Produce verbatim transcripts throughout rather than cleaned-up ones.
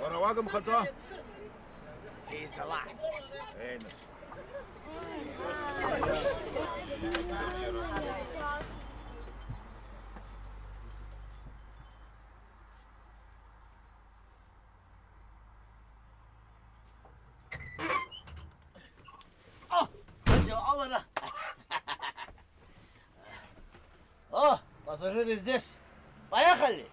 Уара уагымхаӡо? Еи, нас. О, Джо, алара. О, пассажиры здесь. Поехали!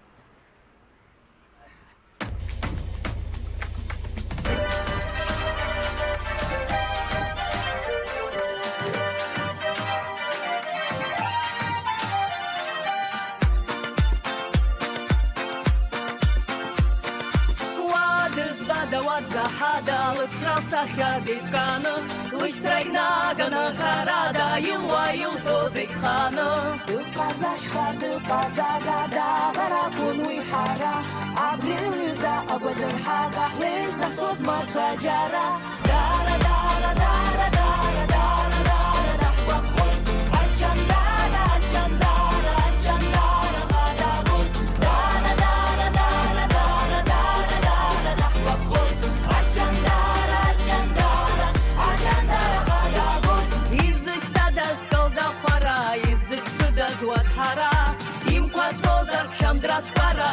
Уа дызбада, уа дзаҳада, лыԥшра лцахьада ишканы, лышьҭрагь наганы ҳәарада, илуа илҳәо зегь ханы. Дыҟаз ашьха, дыҟаз агада, абар акәын уи ҳара, абри лҩыза агәазырҳага ҳлеиз даҳцозма ҽаџьара? Дара, дара, дара, дара, дара, дара, даҳгәаԥхоит. Аҷандара, аҷандара, аҷандара ҟадагоит. Дара, дара, дара, дара, дара, дара, даҳгәаԥхоит. Аҷандара, аҷандара, аҷандара ҟадагоит. Изышьҭадаз кылдахәара, изыԥшыдаз уаҭәҳара, имқәацозар ԥшьамдрацәкәара,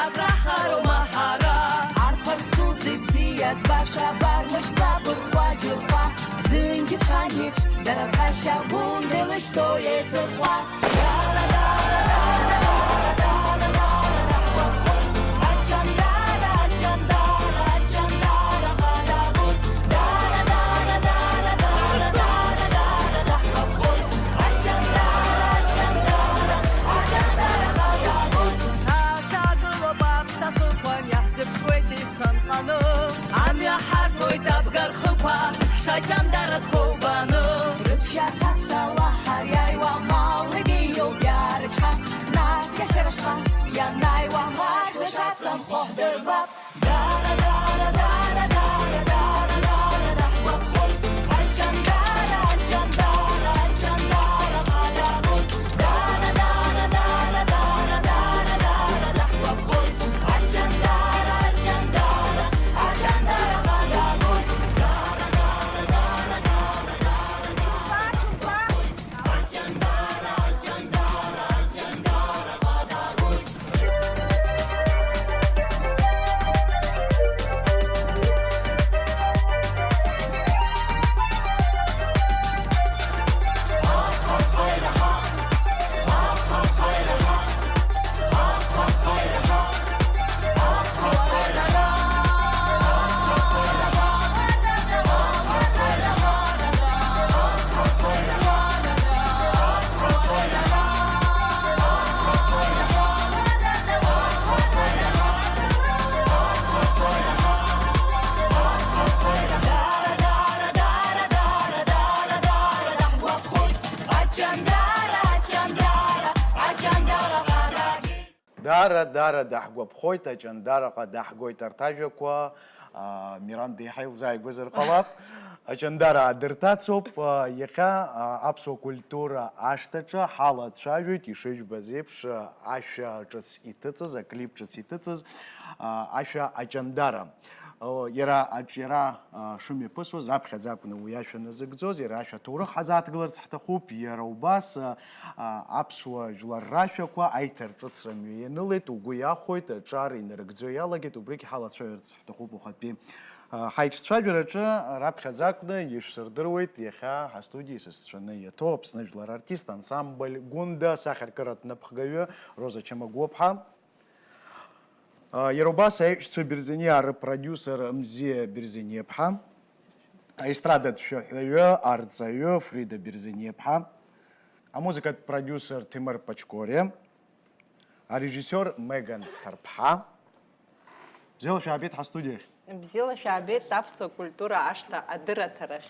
акраҳароума ҳара? Арԥан зхылзи бзиаз баша, бармышьҭла бырхәа џьырхәа, зынџьысхан еиԥш, дара рҳәашьа гәында илышьҭоу еицырхәа. Дара, дара, дара, дара, дара, дара, даҳгәаԥхоит. Аҷандара, аҷандара, аҷандара ҟадагоит. Дара, дара, дара, дара, дара, дара, даҳгәаԥхоит. Аҷандара, аҷандара, аҷандара ҟадагоит. Ҳаҵагылоуп аԥсҭа хықәан, иаҳзыԥшуеит ишанханы. Амҩа ҳарҭоит абга рхықәа, ҳшаҷандаратәқәа убаны. Рыԥшьа ҭацала ҳариааиуа, мал ибеиоуп иаарычҳа, нас иашьара шҟа ианааиуа, ҳарҭ лашаҵамхо ҳдырбап. Дара, дара, дара, дара, дара, дара, даҳгәаԥхоит. Аҷандара, аҷандара, аҷандара ҟадагоит. Дара, дара, дара, дара, дара, дара, даҳгәаԥхоит. Аҷандара, аҷандара, аҷандара ҟадагоит. Дара, дара, дара, дара, дара, даҳгәаԥхоит. Аҷандара, аҷандара, аҷандара ҟадагоит. Дара, дара даҳгәаԥхоит, аҷандараҟа даҳгоит. Арҭ ажәақәа, а, Миранда еиҳа илзааигәазар ҟалап. Аҷандара аадырҭацоуп. А, иахьа, а, аԥсуа культура ашҭаҿы ҳалацәажәоит, ишыжәбаз еиԥш, а, ашәа ҿыц иҭыҵыз, аклип ҿыц иҭыҵыз, а, ашәа Аҷандара. О, иара аҿиара, а, шымҩаԥысуаз, раԥхьаӡа акәны уи ашәа назыгӡоз, иара ашәа аҭоурых ҳазааҭгыларц ҳҭахуп, иара убас, а, а, аԥсуа жәлар рашәақәа аиҭарҿыцра мҩа ианылеит, угәы иахәоит, аҿар инарыгӡо иалагеит, убригь ҳалацәажәарц ҳҭахуп ухатәи, а, ҳаиҿцәажәараҿы, раԥхьаӡа акәны ишәсырдыруеит иахьа ҳастудиа исасцәаны иаҭоу Аԥсны жәлар артист ансамбль Гәында асахьаркыратә напхгаҩы Роза Чамагәлыԥҳа. А, иара убас аиҳәшьцәа Берзениа рпродиусер Мзиа Берзениаԥҳа, аестрадатә шәаҳәаҩы, арҵаҩы Фрида Берзениаԥҳа, амузыкатә продиусер Ҭемыр Пачкориа, арежиссиор Меган Ҭарԥҳа. Бзиала шәаабеит ҳастудиахь. Бзиала шәаабеит аԥсуа культура ашҭа адырраҭарахь.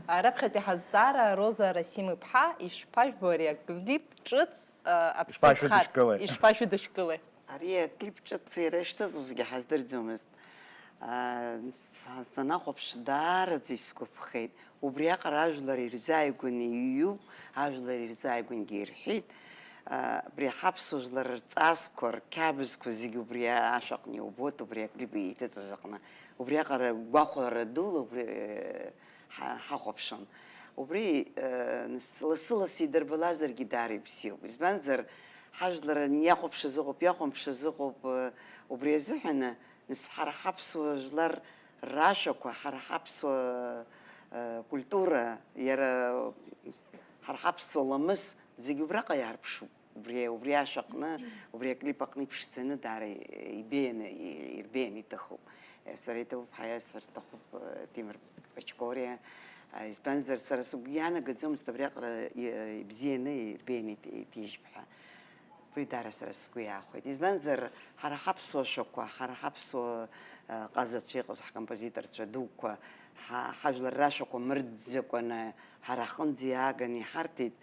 А, раԥхьатәи ҳазҵаара, Роза Расим-иԥҳа, ишԥажәбо ари аклип ҿыц, а, аԥсы зхаз? Ишԥашәыдышәкылеи? Ишԥашәыдышәкылеи? Ари аклип ҿыц иара ишҭыҵуазгьы ҳаздырӡомызт. Санахәаԥш, даараӡа исгәаԥхеит. Убриаҟара ажәлар ирзааигәаны иҩуп, ажәлар ирзааигәангьы ирҳәеит. Абри ҳаԥсуа жәлар рҵасқәа, рқьабзқәа зегьы убри ашәаҟны иубоит, убри аклип иҭыҵыз аҟны. Убриаҟара гәахәара дула убри ҳа-, ҳахәаԥшуан. Убри, э, лассы-лассы идырбалазаргьы даара ибзиоуп. Избанзар, ҳажәлар иахәаԥшыз ыҟоуп, иахәамԥшыз ыҟоуп, э, убри азыҳәаны, нас, ҳара ҳаԥсуа жәлар рашәақәа, ҳара ҳаԥсуа, э, культура, иара, ҳара ҳаԥсуа ламыс зегьы убраҟа иаарԥшуп. Убри, убри ашә аҟны, убри аклип аҟны иԥшӡаны даара ибеианы, ирбеианы иҭыхуп. Сара иҭабуп ҳәа иасҳәар сҭахуп, Ҭемыр Пачкориа. Избанзар, сара сгәы иаанагаӡомызт абриаҟара ибзианы, ирбеианы иҭижьып ҳәа. Убри даара сара сгәы иаахәеит. Избанзар, ҳара ҳаԥсуа шәақәа, ҳара ҳаԥсуа, ҟазацәа иҟаз ҳкомпозиторцәа дуқәа, ҳа-, ҳажәлар рашәақәа мырӡӡакәаны ҳара ҳҟынӡа иааганы иҳарҭеит.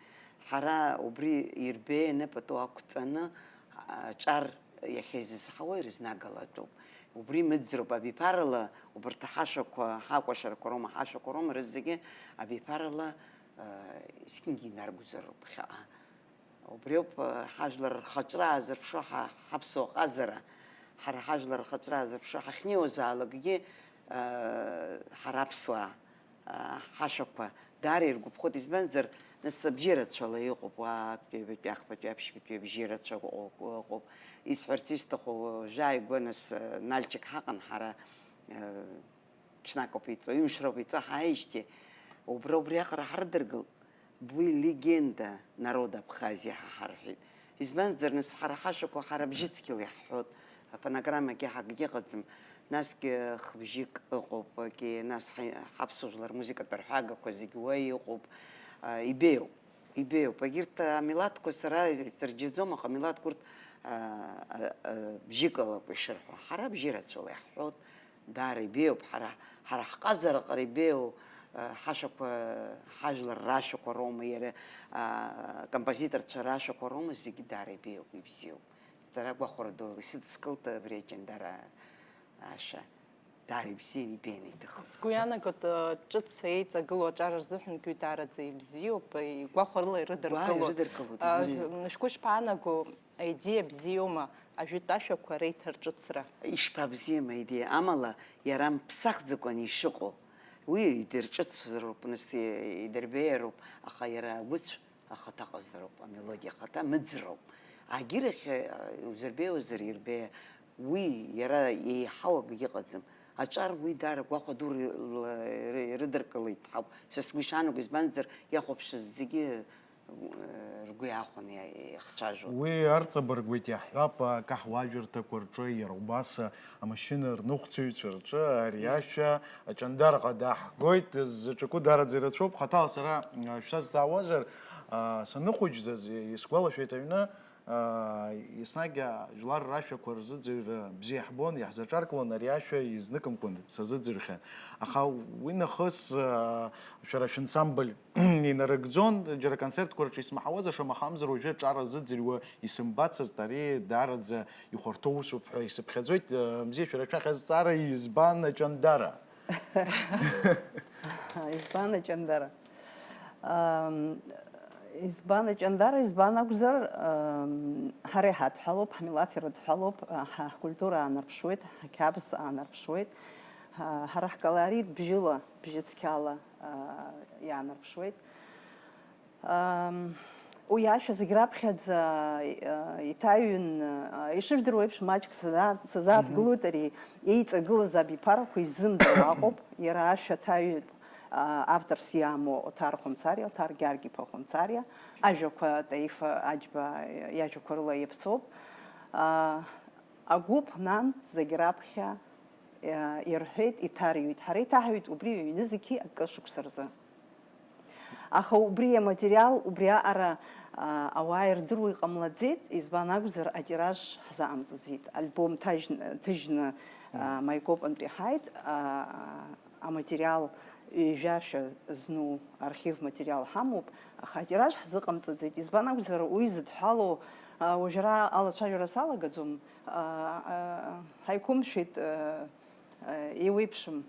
Ҳара убри ирбеианы пату ақәҵаны, аҿар иахьа изызҳауа ирызнагалатәуп. Убри мыӡроуп, абиԥарала убарҭ ҳашәақәа, ҳакәашарақәа роума, ҳашәақәа роума, рызегьы абиԥарала, а, есқьынгьы инаргозароуп ԥхьаҟа. Убриоуп, а, ҳажәлар рхаҿра аазырԥшуа ҳа-, ҳаԥсуа ҟазара. Ҳара ҳажәлар рхаҿра аазырԥшуа ҳахьнеиуазаалакгьы, а, ҳара аԥсуаа. Ҳашәақәа даара иргәаԥхоит, избанзар, нас абжьы рацәала иҟоуп, уа актәи, ҩбатәи, ахԥатәи, аԥшьбатәи абжьы рацәа ыҟоуп. Исҳәарц исҭаху, уажәы ааигәа, нас, Нальчик ҳаҟан ҳара, ҽнакоуп иҵо, ҩымш роуп иҵо ҳааижьҭеи, убра убриаҟара ҳрыдыркылт. Уи легенда народа Абхазиа ҳәа ҳарҳәеит. Избанзар, нас, ҳара ҳашәақәа ҳара бжьыцқьала иаҳҳәоит, афонограммагьы ҳакгьы ыҟаӡам. Насгьы хыбжьык ыҟоуп, ки-, нас ҳа-, ҳаԥсуа жәлар рмузыкатә арҳәагақәа зегь уа иҟоуп. А, ибеиоуп, ибеиоуп. Егьырҭ амилаҭқәа сара исырџьаӡом, аха амилаҭқәа урҭ, а, а, а, бжьыкалоуп ишырҳәо. Ҳара бжьы рацәала иаҳҳәоит. Даара ибеиоуп, ҳара, ҳара ҳҟазараҟара ибеиоу, э, ҳашәақәа, ҳажәлар рашәақәа роума, иара, а, композиторцәа рашәақәа роума, зегьы даара ибеиоуп, ибзиоуп. Дара гәахәара дула исыдыскылт абри Аҷандара ашәа. Даара ибзиан, ибеианы иҭыхын. Сгәы иаанагоит, э, ҿыц еиҵагылоу аҿар рзыҳәангьы даараӡа ибзиоуп, э, игәахәарыла ирыдыркылоит. Гәаҳ ирыдыркылоит, э, изы- шәгәы шԥаанаго? Аидеиа бзиоума ажәытә ашәақәа реиҭарҿыцра? Ишԥабзиам аидеиа, амала иара мԥсахӡакәан ишыҟоу. Уи идырҿыцзароуп, нас, идырбеиароуп, аха иара агәыцә ахаҭа ҟазароуп, амелодиа ахаҭа мыӡроуп. Агьырахь, э, узырбеиозар ирбеиа, уи иара еиҳау акгьы ыҟаӡам. Аҿар уи даара гәахәа ду ры-, ры-, рыдыркылеит ҳауп. Са сгәы ишаанагоз, избанзар, иахәаԥшыз зегьы ргәы иаахәаны иа-, иахцәажәон. Уи арҵабыргуеит, иаҳҳәап, акаҳуажәырҭақәа рҿы, иара убас амашьына рныҟәцаҩцәа рҿы ари ашәа Аҷандараҟа даҳгоит, ззаҿаку даараӡа ирацәоуп. Хаҭала сара, а, шәсазҵаауазар, а, саныхәыҷӡаз, исгәалашәеит аҩны, а, еснагь ажәлар рашәақәа рзыӡырҩра бзиа иаҳбон, иаҳзаҿарклон ари ашәа изныкымкәан сазыӡырҩхьан. Аха уи нахыс, а, шәара шәансамбль инарыгӡон, џьара аконцертқәа рҿы исмаҳауазар, шамахамзар уажәы аҿар азыӡырҩуа исымбацызт, ари даараӡа ихәарҭоу усуп ҳәа исыԥхьаӡоит. Мзиа, шәара шәахь азҵаара, избан Аҷандара? Избан Аҷандара? Ам, избан Аҷандара, избан акәзар, ам, ҳара иҳадҳәалоуп, ҳмилаҭ ирыдҳәалоуп, ҳа-, ҳкультура аанарԥшуеит, ҳқьабз аанарԥшуеит, ҳа-, ҳара ҳколорит бжьыла, бжьыцқьала, а, иаанарԥшуеит. Ам, уи ашәа зегь раԥхьаӡа, а, иҭаҩын, а, ишыжәдыруа еиԥш, маҷк саза-, сазааҭгылоит ари еиҵагылаз абиԥарақәа иззымдыруа аҟоуп. Иара ашәа аҭаҩтә, а, авторс иамоу Оҭар Хәымцариа, Оҭар Гьаргь-иԥа Хәымцариа. Ажәақәа Таиф Аџьба иажәақәа рыла иаԥҵоуп. А, агәыԥ нан зегь раԥхьа, а, ирҳәеит, иҭарҩит. Ҳара иҭаҳҩит убри ҩ-, ҩнызқьи акы шықәса рзы. Аха убри аматериал, убри аҟара, а, ауаа ирдыруа иҟамлаӡеит, избан акәзар, атираж ҳзаҟамҵаӡеит. Альбом ҭажьн-, ҭыжьны, а, Маикопантәи ҳааит, а, аматериал ҩажәа шәа зну архив материал ҳамоуп, аха атираж ҳзыҟамҵаӡеит. Избан акәзар, уи зыдҳәалоу, а, уажәра алацәажәара салагаӡом, а, а, ҳаиқәымшәеит, а, Еиуеиԥшым,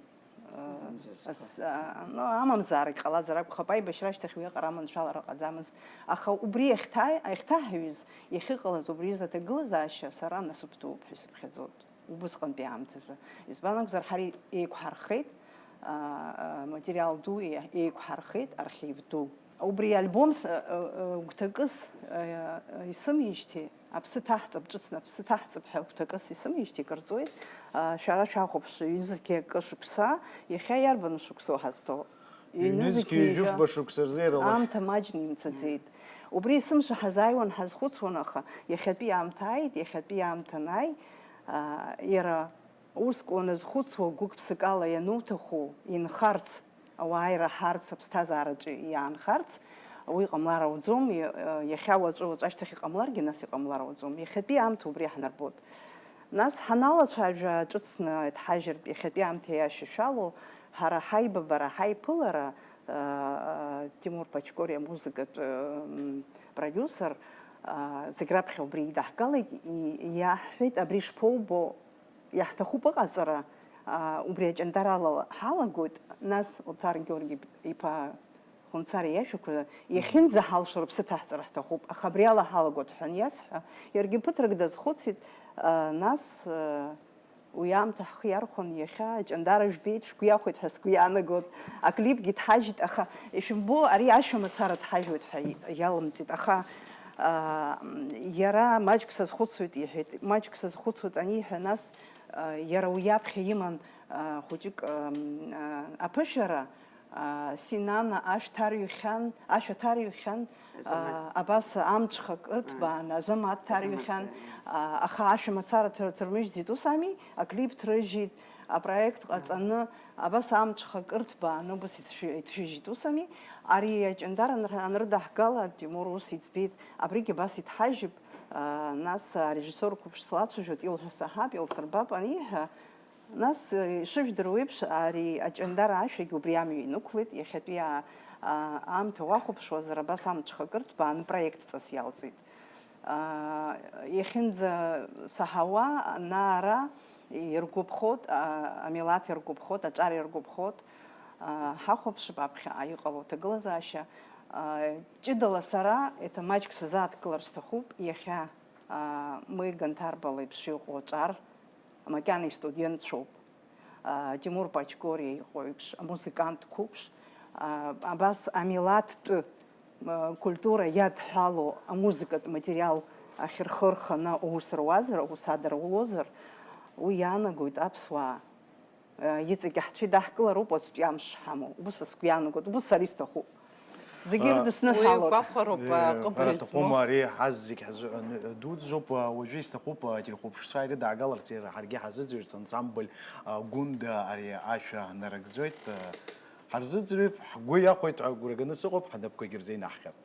э, ас-, а, ну, амамзаарагь ҟалазар акәхап, аибашьра ашьҭахь уиаҟара аманшәалара ҟаӡамызт. Аха убри иахьҭа-, иахьҭаҳҩыз, иахьыҟалаз убри изы аҭагылазаашьа сара насыԥ дууп ҳәа исыԥхьаӡоит убысҟантәи аамҭазы. Избан акәзар, ҳара еиқәҳархеит, а, а, материал ду еи-, еиқәҳархеит, архив ду. Убри альбом с-, э, э, э, гәҭакыс, э, э, исымеижьҭеи, аԥсы ҭаҳҵап, ҿыцны аԥсы ҭаҳҵап ҳәа гәҭакыс исымеижьҭеи кырҵуеит. Э, шәара шәахәаԥш, ҩнызқьи акы шықәса, иахьа иарбану шықәсоу ҳазҭоу? Ҩнызқьи ҩнызқьи ҩажәи жәафба шықәса рзы иара лахь. Аамҭа маҷны имцаӡеит. Убри есымша ҳазааиуан, ҳазхәыцуан, аха иахьатәи аамҭа ааит, иахьатәи аамҭа анааи, э, иара Уск уаназхәыцуа, гәык-ԥсыкала иануҭаху, инхарц, ауаа ираҳарц, аԥсҭазаараҿы иаанхарц, уи ҟамлар ауӡом, иа-, иахьа уаҵәы, уаҵәы ашьҭахь иҟамларгьы, нас иҟамлар ауӡом. Иахьатәи аамҭа убри иаҳнарбоит. Нас ҳаналацәажәа, ҿыцны иҭҳажьыртә, иахьатәи аамҭа иашьашәалоу, ҳара ҳаибабара, ҳаиԥылара, а, а, Тимур Пачкори амузыкатә, м, продиусер, а, зегь раԥхьа убри идаҳгалеит, и-, иаҳҳәеит, абри шԥоубо, Иаҳҭахуп аҟаҵара, аа, убри аҷандарала ҳалагоит, нас Оҭар Георги-иԥа Хәынцариа иажәақәа иахьынӡаҳалшо рыԥсы ҭаҳҵар ҳҭахуп, аха абри ала ҳалагоит ҳәа аниасҳәа, иаргьы ԥыҭрак дазхәыцит, аа, нас, аа, уи аамҭа ҳхы иархәон, иахьа аҷандара жәбеит, шәгәы иахәеит ҳәа сгәы иаанагоит, аклипгьы ҭҳажьит, аха ишәымбо, ари ашәа мацара дҳажәуеит ҳәа иалымҵит, аха, аа, иара маҷк сазхәыцуеит иҳәеит, маҷк сазхәыцуеит аниҳәа, нас, Иара уи иаԥхьа иман, а, хәыҷык, ам, а, аԥышәара, а, Синана ашә ҭарҩхьан, ашәа ҭарҩхьан, Азамаҭ. А, абас амҽхак ырҭбааны, Азамаҭ ҭарҩхьан, Азамаҭ, а, аха ашәа мацара ҭыр-, ҭырмыжьӡеит, ус ами? Аклип ҭрыжьит, апроект ҟаҵаны, абас амҽхак ырҭбааны, убас иҭшәы-, иҭжәыжьит, ус ами? Ари аҷандар анр-, анрыдаҳгала, Тимур ус иӡбеит, абригь абас иҭҳажьып, а, нас арежиссор қәыԥш слацәажәоит, илҳәо саҳап, илсырбап аниҳәа, Нас, э, ишыжәдыруа еиԥш, ари аҷандара ашәагь убри амҩа инықәлеит, иахьатәи а-, а-, аамҭа уахәаԥшуазар, абас амҽхакырҭба анпроектҵас иалҵит. А, иахьынӡа саҳауа, ана-ара иргәаԥхоит, а, амилаҭ иргәаԥхоит, аҿар иргәаԥхоит, а, ҳахәаԥшып аԥхьаҟа иҟало аҭагылазаашьа. А, ҷыдала сара, еиҭа маҷк сазааҭгылар сҭахуп, иахьа, а, Меиган Ҭарба леиԥш иҟоу аҿар, Макьана истудентцәоуп, а, Тимур Пачкориа иҟоу еиԥш, амузыкант қәыԥш, а, абас амилаҭтәы, а, культура иадҳәалоу амузыкатә материал ахьырхы рханы аус руазар, аус адара улозар, уи иаанагоит аԥсуаа, а, иҵегь ҳцәа идаҳкылароуп уаҵәтәи амш ҳамоу. Убыс сгәы иаанагоит, убыс сара исҭахуп. Зегьы А, ирыдысныҳәалоит. Уи гәахәароуп, Э, акы ҳәара бызмоу. Аҭахума ари ҳазегь ҳазыҳәан дуӡӡоуп, а, уажәы исҭахуп, а, ателехәаԥшцәа ирыдаагаларц, иара ҳаргьы ҳазыӡырҩырц ансамбль, а, Гәында ари ашәа нарыгӡоит, а, ҳарзыӡырҩып, ҳгәы иахәеит ҳәа агәра ганы сыҟоуп, ҳнапқәагьы рзеинаҳҟьап.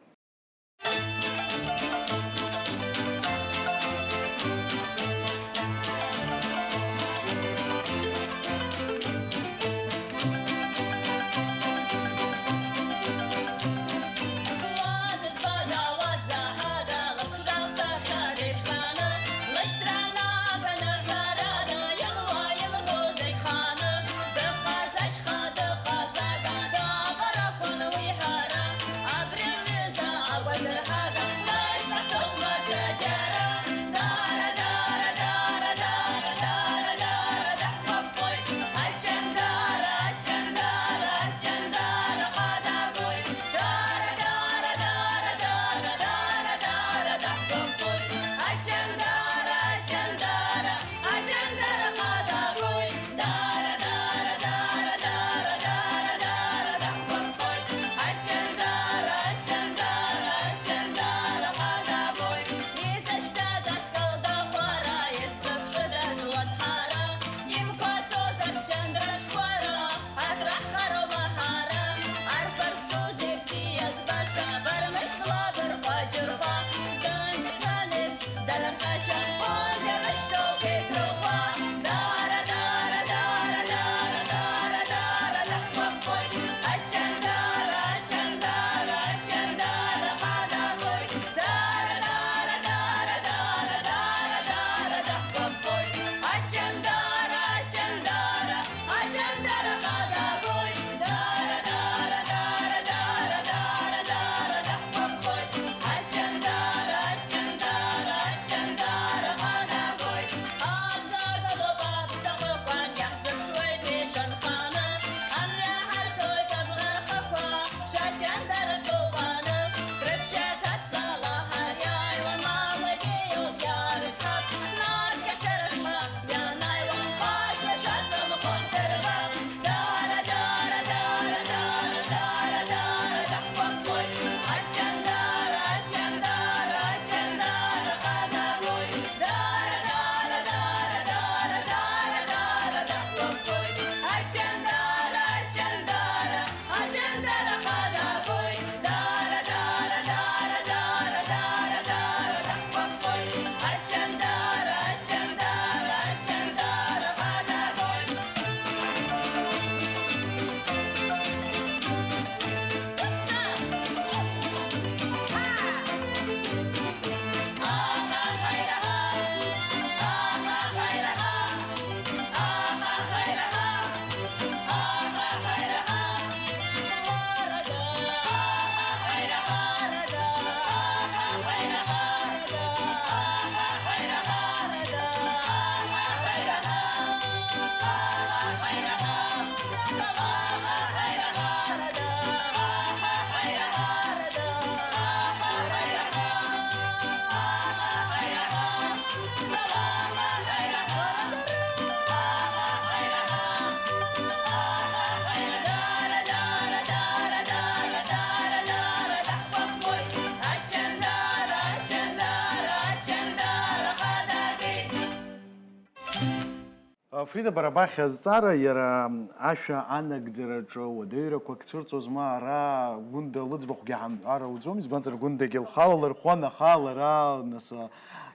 Фрида, бара бахь азҵаара, иара ашәа анагӡараҿы уадаҩрақәак цәырҵуазма? Ара Гәында лыӡбахәгьы ҳамҳәар ауӡом, избанзар Гәындагьы лхала лырхуан, аха лара, нас,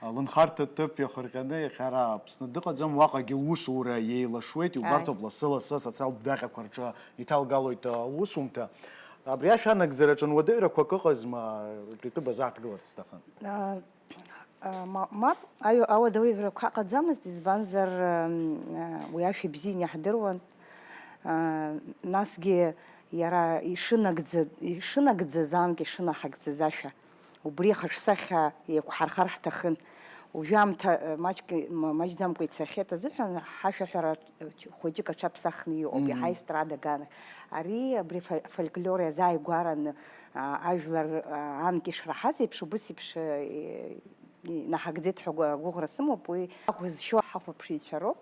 лынхарҭа ҭыԥ иахырҟьаны иахьа ара Аԥсны дыҟаӡам, уаҟагьы лусура еилашуеит, иубарҭоуп, лассы-лассы асоциалтә даҟьақәа рҿы иҭалгалоит лусумҭа. Абри ашәа анагӡараҿы уадаҩрақәак ыҟазма, убри атәы базааҭгыларц сҭахын. А, а, ма-, мап, аҩ-, ауадаҩрақәа ҟаӡамызт, избанзар, м, а, уи ашәа ибзианы иаҳдыруан. А, насгьы иара ишынагӡа-, ишынагӡаз анк ишынаҳагӡаз ашәа, убри ахаҿсахьа еиқәҳархар ҳҭахын. Уажәы аамҭа, а, маҷк, ма-, маҷӡамкәа ицахьеит азыҳәан, ҳашәаҳәара хәыҷык аҿаԥсахны иҟоуп, иаҳа Мгм. Естрада аганахь. Ари абри фоль-, фольклор иазааигәараны, а, ажәлар, а, анк ишраҳаз еиԥш, убыс еиԥш, э, и-, инаҳагӡеит ҳәа гәы-, агәыӷра сымоуп, уи ҳахә зшьо ҳахәаԥшыҩцәа роуп.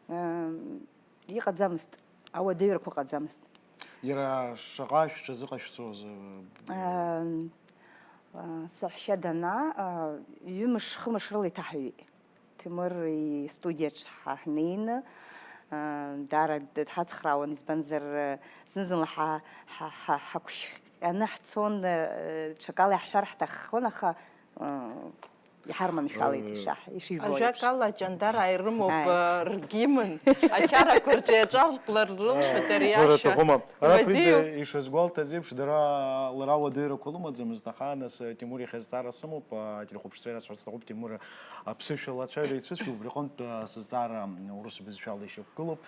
Ам, иҟаӡамызт, ауадаҩрақәа ҟаӡамызт. Иара шаҟа шәҽазыҟашәҵоз, э, Ам, а, саҳәшьа данаа, а, ҩымш, хымш рыла иҭаҳҩит. Ҭемыр истудиаҿ ҳа ҳнеины, а, даара дҳацхраауан, избанзар, зны-зынла ҳа-, ҳа-, ҳа-, ҳақәшьҟьаны ҳцон, а, ҽакала иаҳҳәар ҳҭаххон, аха, а, иҳарманшәалеит, Э, ишаҳ-, ишибо еиԥш. Ажәакала, Ҷандараа ирымоуп, Ааи. а, ргимн, ачарақәа рҿы иаҿарклар рылшоит ари Ара ашәа. Ҭаҟәыма. Ара Уазиу. Фрида ишазгәалҭаз еиԥш, дара лара уадаҩрақәа лымаӡамызт, аха нас, э, Тимур иахьа зҵаара сымоуп, а, ателехәаԥшцәа ирасҳәарц сҭахуп, Тимур аԥсышәала ацәажәара ицәыцәгьоуп, убри аҟынтә, а, сызҵаара, м, урыс бызшәала ишьақәгылоуп.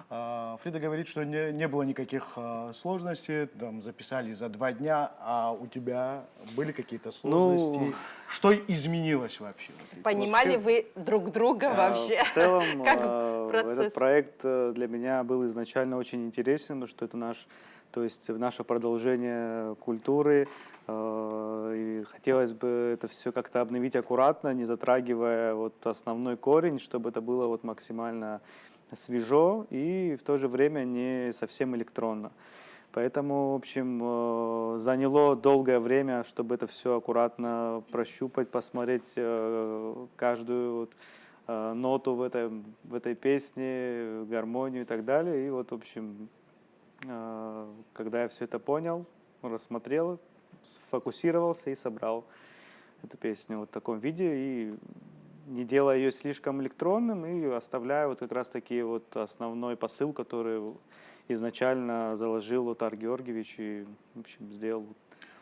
А, Фрида говорит, что не, не было никаких, а, сложностей, там, записали за два дня, а у тебя были какие-то Ну, сложности? Что изменилось вообще? Вот. Понимали вы друг друга А, вообще? В целом, Как а, этот процесс? проект, э, для меня был изначально очень интересен, потому что это наш, то есть наше продолжение культуры, э, и хотелось бы это всё как-то обновить аккуратно, не затрагивая вот основной корень, чтобы это было вот максимально свежо и в то же время не совсем электронно. Поэтому, в общем, э, заняло долгое время, чтобы это всё аккуратно прощупать, посмотреть, э, каждую вот, э, ноту в этой, в этой песне, гармонию и так далее. И вот, в общем, э, когда я всё это понял, рассмотрел, сфокусировался и собрал эту песню вот в таком виде, и не делая её слишком электронным, и оставляя вот как раз-таки вот основной посыл, который изначально заложил Отар Георгиевич и, в общем, сделал.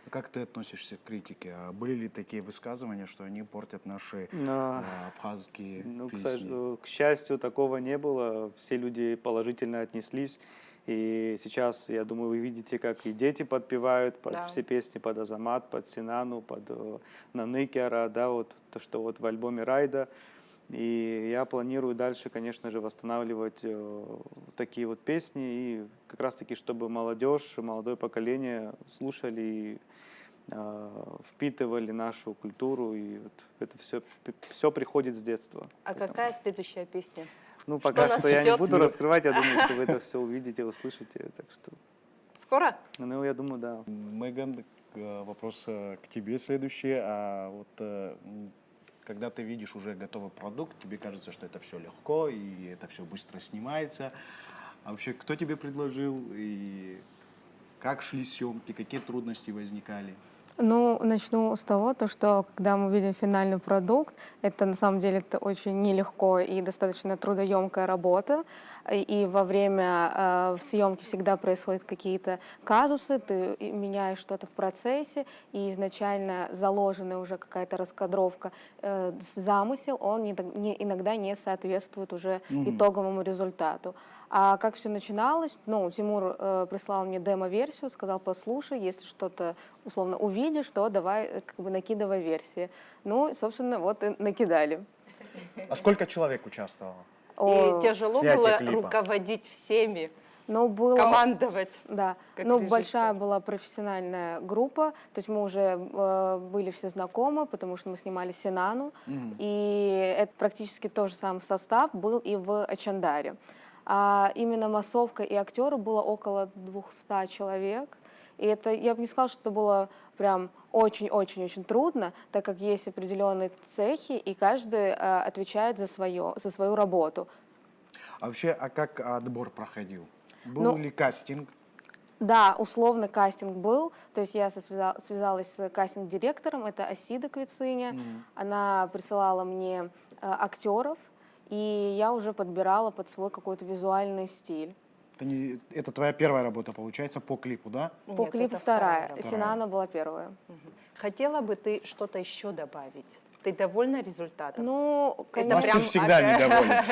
А как ты относишься к критике? А были ли такие высказывания, что они портят наши, Да. а, абхазские Ну, к са-, песни? э, к счастью, такого не было. Все люди положительно отнеслись. И сейчас, я думаю, вы видите, как и дети подпевают под Да. все песни, под Азамат, под Синану, под, э, Наныкиара, да, вот то, что вот в альбоме «Райда». И я планирую дальше, конечно же, восстанавливать, э, такие вот песни. И как раз-таки, чтобы молодёжь, молодое поколение слушали и, э, впитывали нашу культуру. И вот это всё, всё приходит с детства. А Поэтому какая следующая песня? Ну, Что пока нас что я не ждёт? буду раскрывать, я думаю, что вы это всё увидите, услышите, так что Скоро? Ну, я думаю, да. Меган, э, вопрос, э, к тебе следующий. А вот, э, м, когда ты видишь уже готовый продукт, тебе кажется, что это всё легко, и это всё быстро снимается. А вообще, кто тебе предложил, и как шли съёмки, какие трудности возникали? Ну, начну с того, то, что когда мы видим финальный продукт, это на самом деле это очень нелегко и достаточно трудоёмкая работа. И, и во время, э, съёмки всегда происходят какие-то казусы, ты и меняешь что-то в процессе, и изначально заложенная уже какая-то раскадровка, э, с-, замысел, он не дог-, не, иногда не соответствует уже Мгм. итоговому результату. А как всё начиналось? Ну, Тимур, э, прислал мне демо-версию, сказал: «Послушай, если что-то условно увидишь, то давай, э, как бы накидывай версии». Ну, собственно, вот и накидали. А сколько человек участвовало? О, И тяжело Снятие было клипа. руководить всеми, Ну, было командовать, Да. как Ну, режиссёр. большая была профессиональная группа, то есть мы уже, э, были все знакомы, потому что мы снимали Синану, Мгм. и это практически тот же самый состав был и в Ачандаре. А именно массовка и актёры было около двухсот человек. И это, я бы не сказала, что это было прям очень-очень-очень трудно, так как есть определённые цехи, и каждый, э, отвечает за своё, за свою работу. А вообще, а как отбор проходил? Был Ну, ли кастинг? Да, условно кастинг был. То есть я со- связа- связалась с кастинг-директором, это Асида Квициня. Она присылала мне э, актеров, и я уже подбирала под свой какой-то визуальный стиль. Это, не, это твоя первая работа, получается, по клипу, да? По Нет, клипу это вторая. вторая. Синана была первая. Хотела бы ты что-то еще добавить? Ты довольна результатом? Ну, Это конечно, Мастер прям всегда от- недоволен.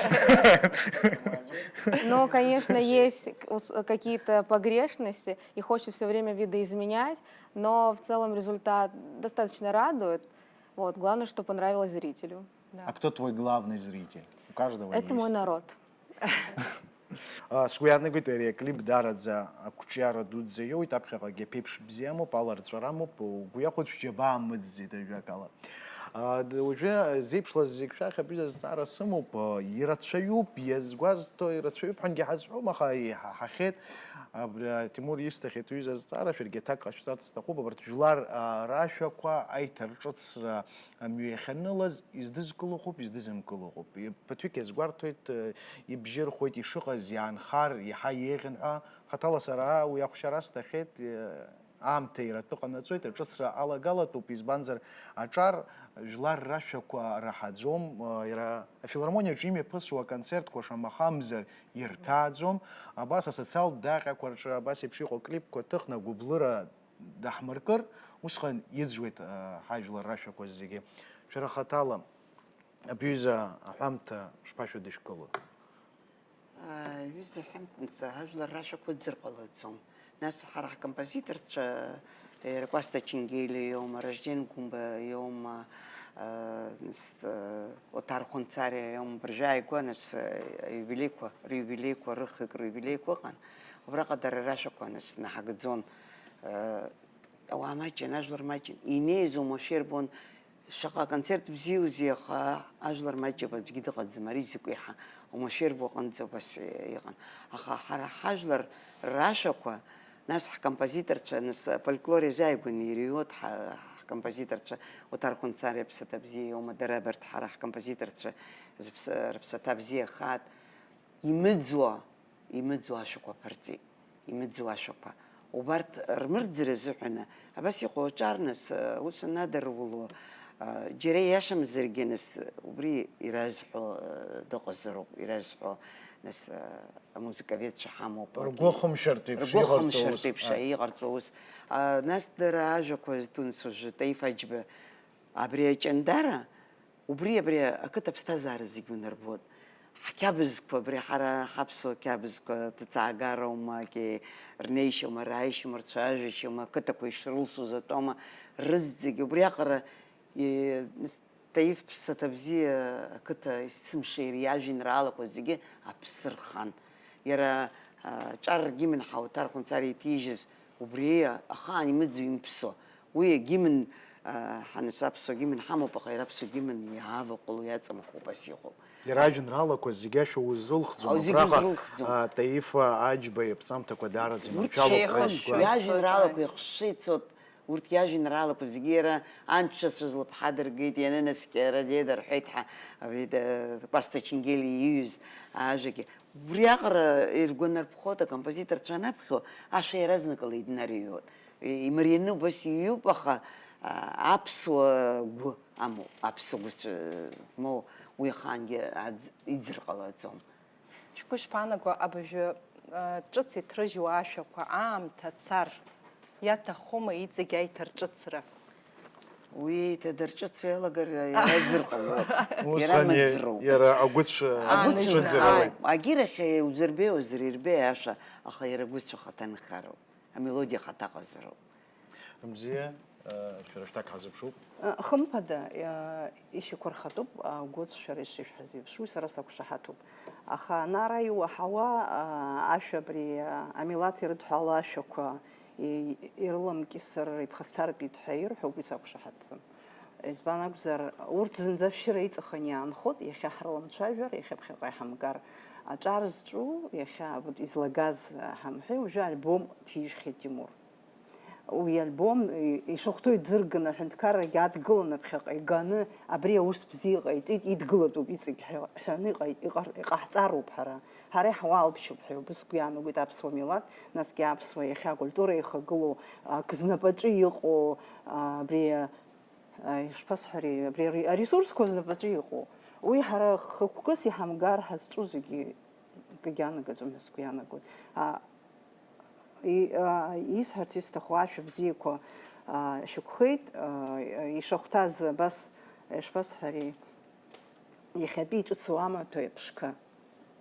Но, конечно, есть ус- какие-то погрешности, и хочется все время видоизменять, но в целом результат достаточно радует. Вот. Главное, что понравилось зрителю. А кто твой главный зритель? У каждого Это мой есть. Народ. А, сгәы иаанагоит, ари аклип даараӡа ақәҿиара дуӡӡа иоуит, аԥхьаҟагьы аԥеиԥш бзиа амоуп, аларҵәара амоуп, угәы иахәоит, шәџьабаа амыӡӡеит, ажәакала. А, д- уажәы зеиԥшлаз зегь шәахь абҩыза азҵаара сымоуп, а, ирацәаҩуп, иазгәазҭо ирацәаҩуп ҳәангьы ҳазҳәом, аха иҳаҳахьеит. Абри, а, Тимур исҭахьеит уҩыза азҵаара, шәаргьы аҭак ҟашәҵарц сҭахуп, абарҭ жәлар, а, рашәақәа аиҭарҿыцра амҩа иахьанылаз, издызкыло ыҟоуп, издызымкыло ыҟоуп. Ԥыҭҩык иазгәарҭоит, э, ибжьы рхоит ишыҟаз, иаанхар, иаҳа еиӷьын ҳәа. Хаҭала сара уи ахәшьара сҭахьеит, э, аамҭа иратәы ҟанаҵоит, аҿыцра алагалатәуп, избанзар, аҿар жәлар рашәақәа раҳаӡом, э, иара афилармониаҿы имҩаԥысуа аконцертқәа шамахамзар ирҭааӡом, абас асоциалтә даҟьақәа рҿы абас еиԥш иҟоу аклипқәа ҭыхны агәыблыра даҳмыркыр, усҟан иӡәӡәоит, а, ҳажәлар рашәақәа зегьы. Шәара хаҭала, абҩыза аҳәамҭа шԥашәыдышәкыло? Аҩыза аҳәамҭа ҳажәлар рашәақәа ыӡыр ҟалаӡом. Нас ҳара ҳкомпозиторцәа, иара Кәасҭа Ченгелиа иоума, Ражден Гәымба иоума, а, нас, а, Оҭар Хәынцариа иоума, абыржәы ааигәа, нас, а, аиубилеиқәа, рыиубилеиқәа, рыхҩык рыиубилеиқәа ыҟан. Убраҟа дара рашәақәа, нас, наҳагӡон. А, Ауаа маҷын, ажәлар маҷын. Инеиз оумашәа ирбон, шаҟа аконцерт бзиоузеи, аха ажәлар маҷуп, аӡәгьы дыҟаӡам, ари закәи ҳәа оумашәа ирбо аҟынӡа убас иҟан. Аха ҳара ҳажәлар рашәақәа, нас ҳкомпозиторцәа, нас афольклор иазааигәаны ирыҩуеит ҳа-, ҳкомпозиторцәа, Оҭар Хәынцариа аԥсаҭа бзиа иоума, дара абарҭ ҳара ҳкомпозиторцәа зыԥс-, рыԥсаҭа бзиахааит, имыӡуа, имыӡуа ашәақәа ԥырҵит, имыӡуа ашәақәа. Убарҭ рмырӡра азыҳәаны, абас иҟоу аҿар, нас, ус анадыруло, џьара иашамзаргьы, нас, убри иразҳәо дыҟазароуп, иразҳәо, нас, амузыковедцәа ҳамоуп. Ргәы хымшәартә еиԥш Ргәы иҟарҵо хымшәартә ус. еиԥш Ааи. иҟарҵо ус. А, нас дара ажәақәа зҭәын сыжәы, Таиф Аџьба, абри аҷандара, убри абри ақыҭа аԥсҭазаара зегь унарбоит. Ҳқьабзқәа, абри ҳара ҳаԥсуа қьабзқәа, ҭыҵаагароума, ки-, рнеишьоума, рааишьоума, рцәажәашьоума, ақыҭақәа ишрылсуз атәоума, рызегь убриаҟара, и-, Таиф Ԥсаҭа бзиа ақыҭа есымша иажәеинраалақәа зегьы аԥсы рхан. Иара, а, Ҿар Гимн ҳауҭар Хәынҵар иҭижьыз убри ахаан имыӡу имԥсо. Уи агимн, а, ҳанас аԥсуа гимн ҳамоуп, аха иара аԥсуа гимн иааваҟәыло иаҵамхо убас иҟоуп. Иара ажәеинраалақәа зегьы ашәа узылхӡом. Ау, зегьы Абраҟа, узрылхӡом. а, Таиф Аџьба иԥҵамҭақәа даараӡа Урҭ иманшәалоуп ҳәа шеихын, сгәы. иажәеинраалақәа ихшыҩ ицоит. Урҭ иажәеинраалақәа зегьы иара аншьацәа злыԥҳа дыргеит, ианынаскьа иара диеда рҳәеит ҳәа, абри, э, Кәасҭа Ченгелиа ииҩыз ажәагьы. Убриаҟара иргәанарԥхоит акомпозиторцәа анаԥхьо, ашәа иаразнакала иднарыҩуеит. И-, имарианы убас иҩуп, аха, а, аԥсуа гәы амоуп, аԥсуа гәы змоу уи ахаангьы аӡ-, иӡыр ҟалаӡом. Шәгәы шԥаанаго, абыржәы, э, ҿыц иҭрыжьуа ашәақәа, аамҭа цар, иаҭахума иҵегь аиҭарҿыцра? Уи еиҭа дарҿыцуа иалагар иара иӡыр ҟалоит. Иара Усҟан мыӡроуп. иара агәыцә Агәыцә цәыӡырауеит. Агьырахь узырбеи, узырирбеи ашәа, аха иара агәыцә ахаҭа нхароуп. Амелодиа ахаҭа ҟазароуп. Мзиа, э, шәара шәҭак ҳазыԥшуп. Хымԥада, ишьақәырхатәуп агәыцә шәара ишышәҳәаз еиԥш, уи сара сақәшаҳаҭуп. Аха ана ара иуаҳауа ашәа абри амилаҭ ирыдҳәало ашәақәа ирыламкьысыр, иԥхасҭартәит ҳәа ирҳәо, уи сақәшаҳаҭӡам. Избан акәзар, урҭ зынӡа шәшьыра иҵаханы иаанхоит, иахьа ҳрыламцәажәар, иахьа ԥхьаҟа иҳамгар. Аҿар зҿу, иахьа излагаз ҳамҳәеи, уажәы альбом ҭижьхьеит Тимур. Уи альбом, и-, ишахәҭоу иӡырганы, аҳәынҭқаррагьы адгыланы ԥхьаҟа иганы, абри аус бзиа ҟаиҵеит, идгылатәуп иҵегь ҳәа-, ҳәаны иҟа-, иҟар-, иҟаҳҵароуп ҳара. Ҳара иҳауалԥшьоуп ҳәа убас сгәы иаанагоит аԥсуа милаҭ, насгьы аԥсуа иахьа акультура ихагылоу, ак знапаҿы иҟоу, а, абри, а, ишԥасҳәари, абри ари-, аресурсқәа знапаҿы иҟоу. Уи ҳара хықәкыс иҳамгар ҳазҿу зегьы акгьы анагаӡом ҳәа сгәы иаанагоит. А, И-, а, исҳәарц исҭаху ашәа бзиақәа, а, шьақәхеит, а, ишахәҭаз абас, ишԥасҳәари, иахьатәи иҿыцу амаҭәа еиԥшқәа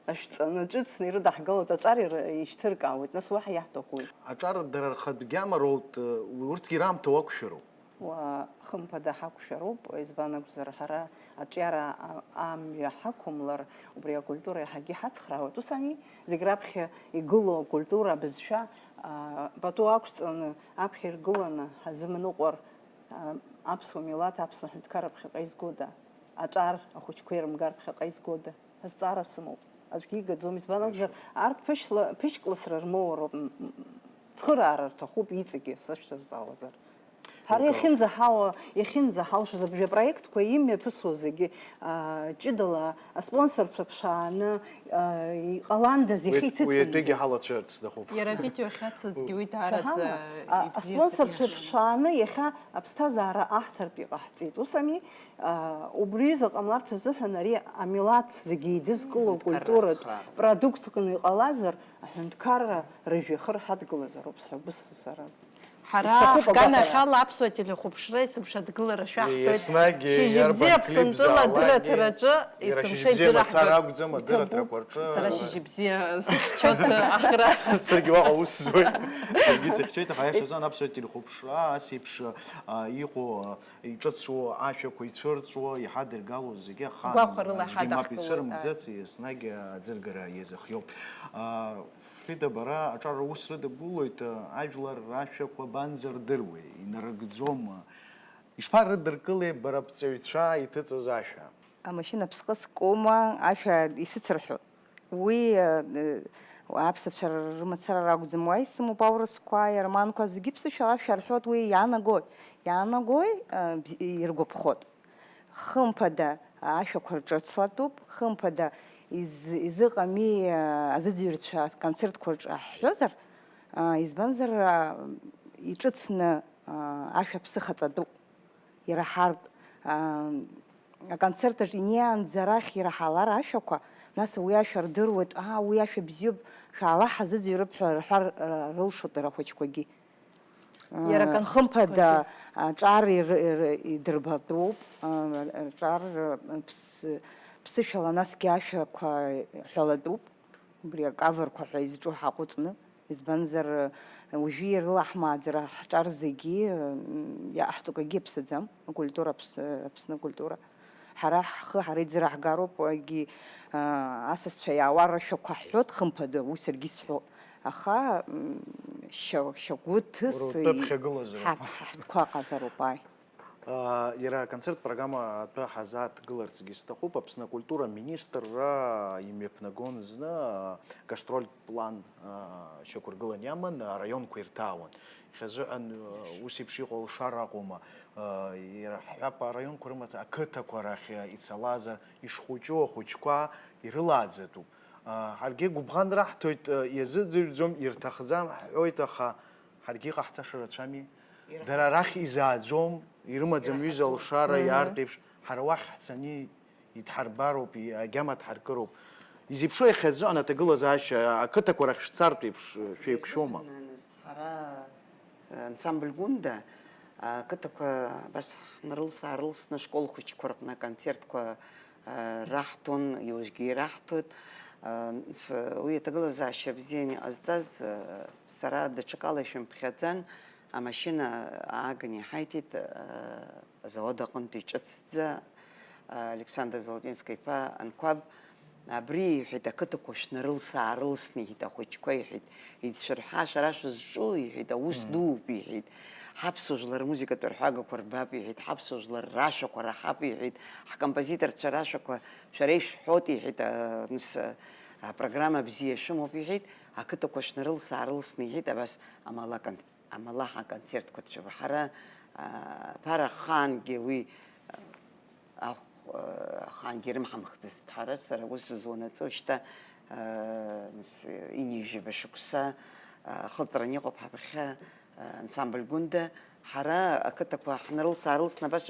ашәҵаны, ҿыцны ирыдаҳгалоит, аҿар ира-, ишьҭыркаауеит, нас уаҳа иаҳҭахуи? Аҿар дара рхатә гьама роут, урҭгьы раамҭа уақәшәароуп. Уа, хымԥада ҳақәшәароуп, избан акәзар, ҳара аҿиара а-, амҩа ҳақәымлар, убри акультура иаҳагьы ҳацхраауеит. Ус ами, зегь раԥхьа игылоу акультура, абызшәа, а, пату ақәҵаны, аԥхьа иргыланы ҳазымныҟәар, а, аԥсуа милаҭ, аԥсуа ҳәынҭқарра ԥхьаҟа изгода? Аҿар ахәыҷқәа ирымгар ԥхьаҟа изгода? Азҵаара сымоуп. Аӡәгьы игаӡом, избан акәзар, арҭ ԥышьла-, ԥышькласра рмоуроуп, м, м, цхыраара рҭахуп иҵегьы, сашәҭазҵаауазар. Ҳара иахьынӡаҳауа, иахьынӡаҳалшоз абри апроектқәа имҩаԥысуа зегьы, а, ҷыдала аспонсорцәа ԥшааны, а, иҟаландаз, уи, иахьа уи иҭыҵындаз. Атәигьы ҳалацәарц сҭахуп. Иара авидео ахьацызгьы уи даараӡа Шәаҳама? А, ибзиаӡаны аспонсорцәа иаҳәон. Ԥшааны иахьа аԥсҭазаара аҳҭартә иҟаҳҵеит. Ус ами? А, убри аҩыза ҟамларц азыҳәан ари амилаҭ зегьы еидызкыло Ҳәынҭқарра культуратә ацхраара. Продуктк ны иҟалазар, аҳәынҭқарра рыжәҩахыр ҳадгылазароуп сҳәа, убыс сара. Ҳара исҭахуп агәаҳәара. Ҳганахьала аԥсуа телехәаԥшра есымша адгылара шәаҳҭоит. Еснагь шьыжьыбзиа иарбан клип Аԥсынтәыла залакгьы, адырраҭараҿы иара есымша шьыжьыбзиа мацара идырраҳгоит. Акәӡам, адырраҭарақәа рҿы. Сара шьыжьыбзиа сыхьчоит ахра. Саргьы уаҟа аус зуеит. Саргьы сыхьчоит, аха иашазан аԥсуа телехәаԥшра ас еиԥш, а, иҟоу, а, иҿыцу, ашәақәа ицәырҵуа, иҳадыргало зегьы ахаан, гәахәарыла аӡәгьы мап ҳадаҳкылоит, ицәырымҵӡац, ааи. Еснагь аӡыргара иазыхиоуп. А, Фрида, бара аҿар аус рыдыбулоит, а, ажәлар рашәақәа банзырдыруеи, инарыгӡома? Ишԥарыдыркылеи бара бҵаҩцәа иҭыҵыз ашәа? Амашьына ԥсҟы скума, ашәа исыцырҳәоит. Уи, э, аԥсацәа рымацара ракәӡам, уа исымоуп аурысқәа, иарманқәа, зегьы ԥсышәала ашәа рҳәоит, уи иаанагои, иаанагои, э, бз-, иргәаԥхоит. Хымԥада, ашәақәа рҿыцлатәуп, хымԥада, из-, изыҟами, э, азыӡырҩцәа аконцертқәа рҿы ҳҳәозар, э, избанзар, э, иҿыцны, э, ашәа ԥсыхаҵатәуп. Ираҳартә, аа, аконцерт аҿы инеиаанӡа арахь ираҳалар ашәақәа, нас уи ашәа рдыруеит, аа, уи ашәа бзиоуп, шәаала ҳазыӡырҩып ҳәа рҳәар, р-, рылшоит дара ахәыҷқәагьы. Иара Аа, аконцертқәагьы. Хымԥада, аҿар ир-, ир-, идырбатәуп, аа, аҿар, ԥс-, ԥсышәала насгьы ашәақәа ҳәалатәуп. Убри акаверқәа ҳәа изҿу ҳаҟәыҵны, избанзар, уажәы ирылаҳмааӡар ҳҿар зегьы, м, иа-, ҳҵакгьы иаԥсаӡам, акультура Аԥс-, Аԥсны акультура. Ҳара ҳхы ҳара иӡыраҳгароуп, уагьы, а, асасцәа иаауа рышәақәа ҳҳәоит, хымԥада, уи саргьы исҳәоит. Аха, м, шьа-, шьагәыҭыс Уара утәы ԥхьагылазароуп. Ҳа-, ҳтәқәа ҟазароуп, ааи. Иара аконцерт программа атәы ҳазааҭгыларцгьы сҭахуп. Аԥсны акультура аминистрра имҩаԥнагон зны гастрольтә план шьақәыргылан иаман, араионқәа ирҭаауан. Иахьазыҳәан ус еиԥш иҟоу алшара акәума, иара ҳҳәап, араионқәа рымаӡа ақыҭақәа рахь ицалазар, ишхәыҷу ахәыҷқәа ирылааӡатәуп. Ҳаргьы гәыбӷан раҳҭоит, иазыӡырҩӡом, ирҭахӡам ҳҳәоит, аха ҳаргьы иҟаҳҵаша рацәами? Дара арахь изааӡом, ирымаӡам ҩыза алшара иаартә еиԥш, ҳара уахь ҳцаны идҳарбароуп, и-, агьама дҳаркыроуп. Изеиԥшу иахьазы анаҭагылазаашьа ақыҭақәа рахь шәцартә еиԥш, шәеиқәшәома? Ҳара, ансамбль Гәында ақыҭақәа абас ҳнарылс-аарылсны ашкол хәыҷқәа рҟны аконцертқәа раҳҭон, уажәгьы ираҳҭоит. С-, уи аҭагылазаашьа бзианы иҟазҵаз, сара даҽакала ишәымԥхьаӡан, амашьына ааганы иҳаиҭеит, азауад аҟынтәи ҿыцӡа, Александр Золотинский-иԥа Анқәаб. Абри, иҳәеит, ақыҭақәа шәнарылс-аарылсны, иҳәеит, ахәыҷқәа, иҳәеит, идшәырҳа, шәара шәызҿу, иҳәеит, аус дууп, иҳәеит, ҳаԥсуа жәлар рмузыкатә арҳәагақәа рбап, иҳәеит, ҳаԥсуа жәлар рашәақәа раҳап, иҳәеит, ҳкомпозиторцәа рашәақәа шәара ишәҳәоит, иҳәеит, а, нас, а, апрограмма бзиа шәымоуп, иҳәеит, ақыҭақәа шәнарылс-аарылсны, иҳәеит, абас амалакан. амала ҳаконцертқәа дцәажәо. Ҳара, а, ԥара ахаангьы уи, а, ахә-, а, ахаангьы ирымҳамхӡацт ҳара, сара ус зуанаҵы шьҭа, а, нас, ҩынҩажәаба шықәса, а, ахыҵран иҟоуп ҳаԥхьа, а, ансамбль Гәында. Ҳара ақыҭақәа ҳнарылс-аарылсны абас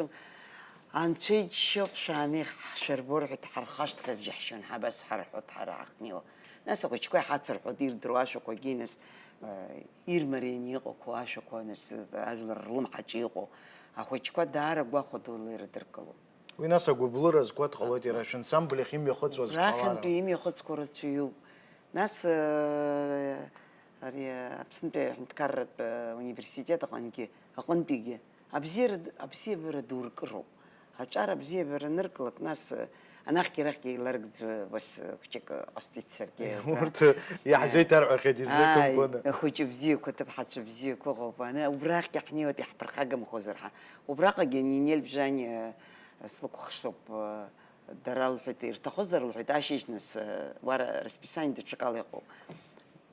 Анцәа иџьшьоуп, шәаанеих, ҳшәырбо рҳәеит, ҳархашҭхьаз џьаҳшьон, ҳабас ҳарҳәоит, ҳара ҳахьнеиуа. Нас ахәыҷқәа иҳацырҳәоит, ирдыруа ашәақәагьы, нас, э, ирмарианы иҟақәоу ашәақәа, нас, э, ажәлар рлымҳаҿы иҟоу ахәыҷқәа даара гәахәа дула ирыдыркылоит. Уи нас агәыблыра згәаҭ ҟалоит иара шәансамбль ахь имҩахыҵуаз Рахьынтәи ҳәалара. Имҩахыҵқәа рацәаҩуп. Нас, э, ари Аԥснытәи аҳәынҭқарратә, э, университет аҟынгьы, аҟынтәигьы Абзиара д-, абзиабара ду ркыроуп. Аҿар абзиабара анырклак, нас, э, анахьгьы арахьгьы еиларгӡо, бас, э, хәҷык, э, ҟасҵеит саргьы, абра. Урҭ, э, иаҳзеиҭарҳәахьеит, излеиҭымкәаны. Ааи, хәыҷы бзиақәа, ҭыԥҳацәа бзиақәа ыҟоуп. Аны, убрахьгьы ҳнеиуеит, иаҳԥырхагамхозар ҳа. Убраҟагьы Нинель Бжьани, э, слыкәхшоуп, э, дара лҳәеит, ирҭахызар лҳәеит, ашьыжь нас, э, уара расписание даҽакала иҟоуп.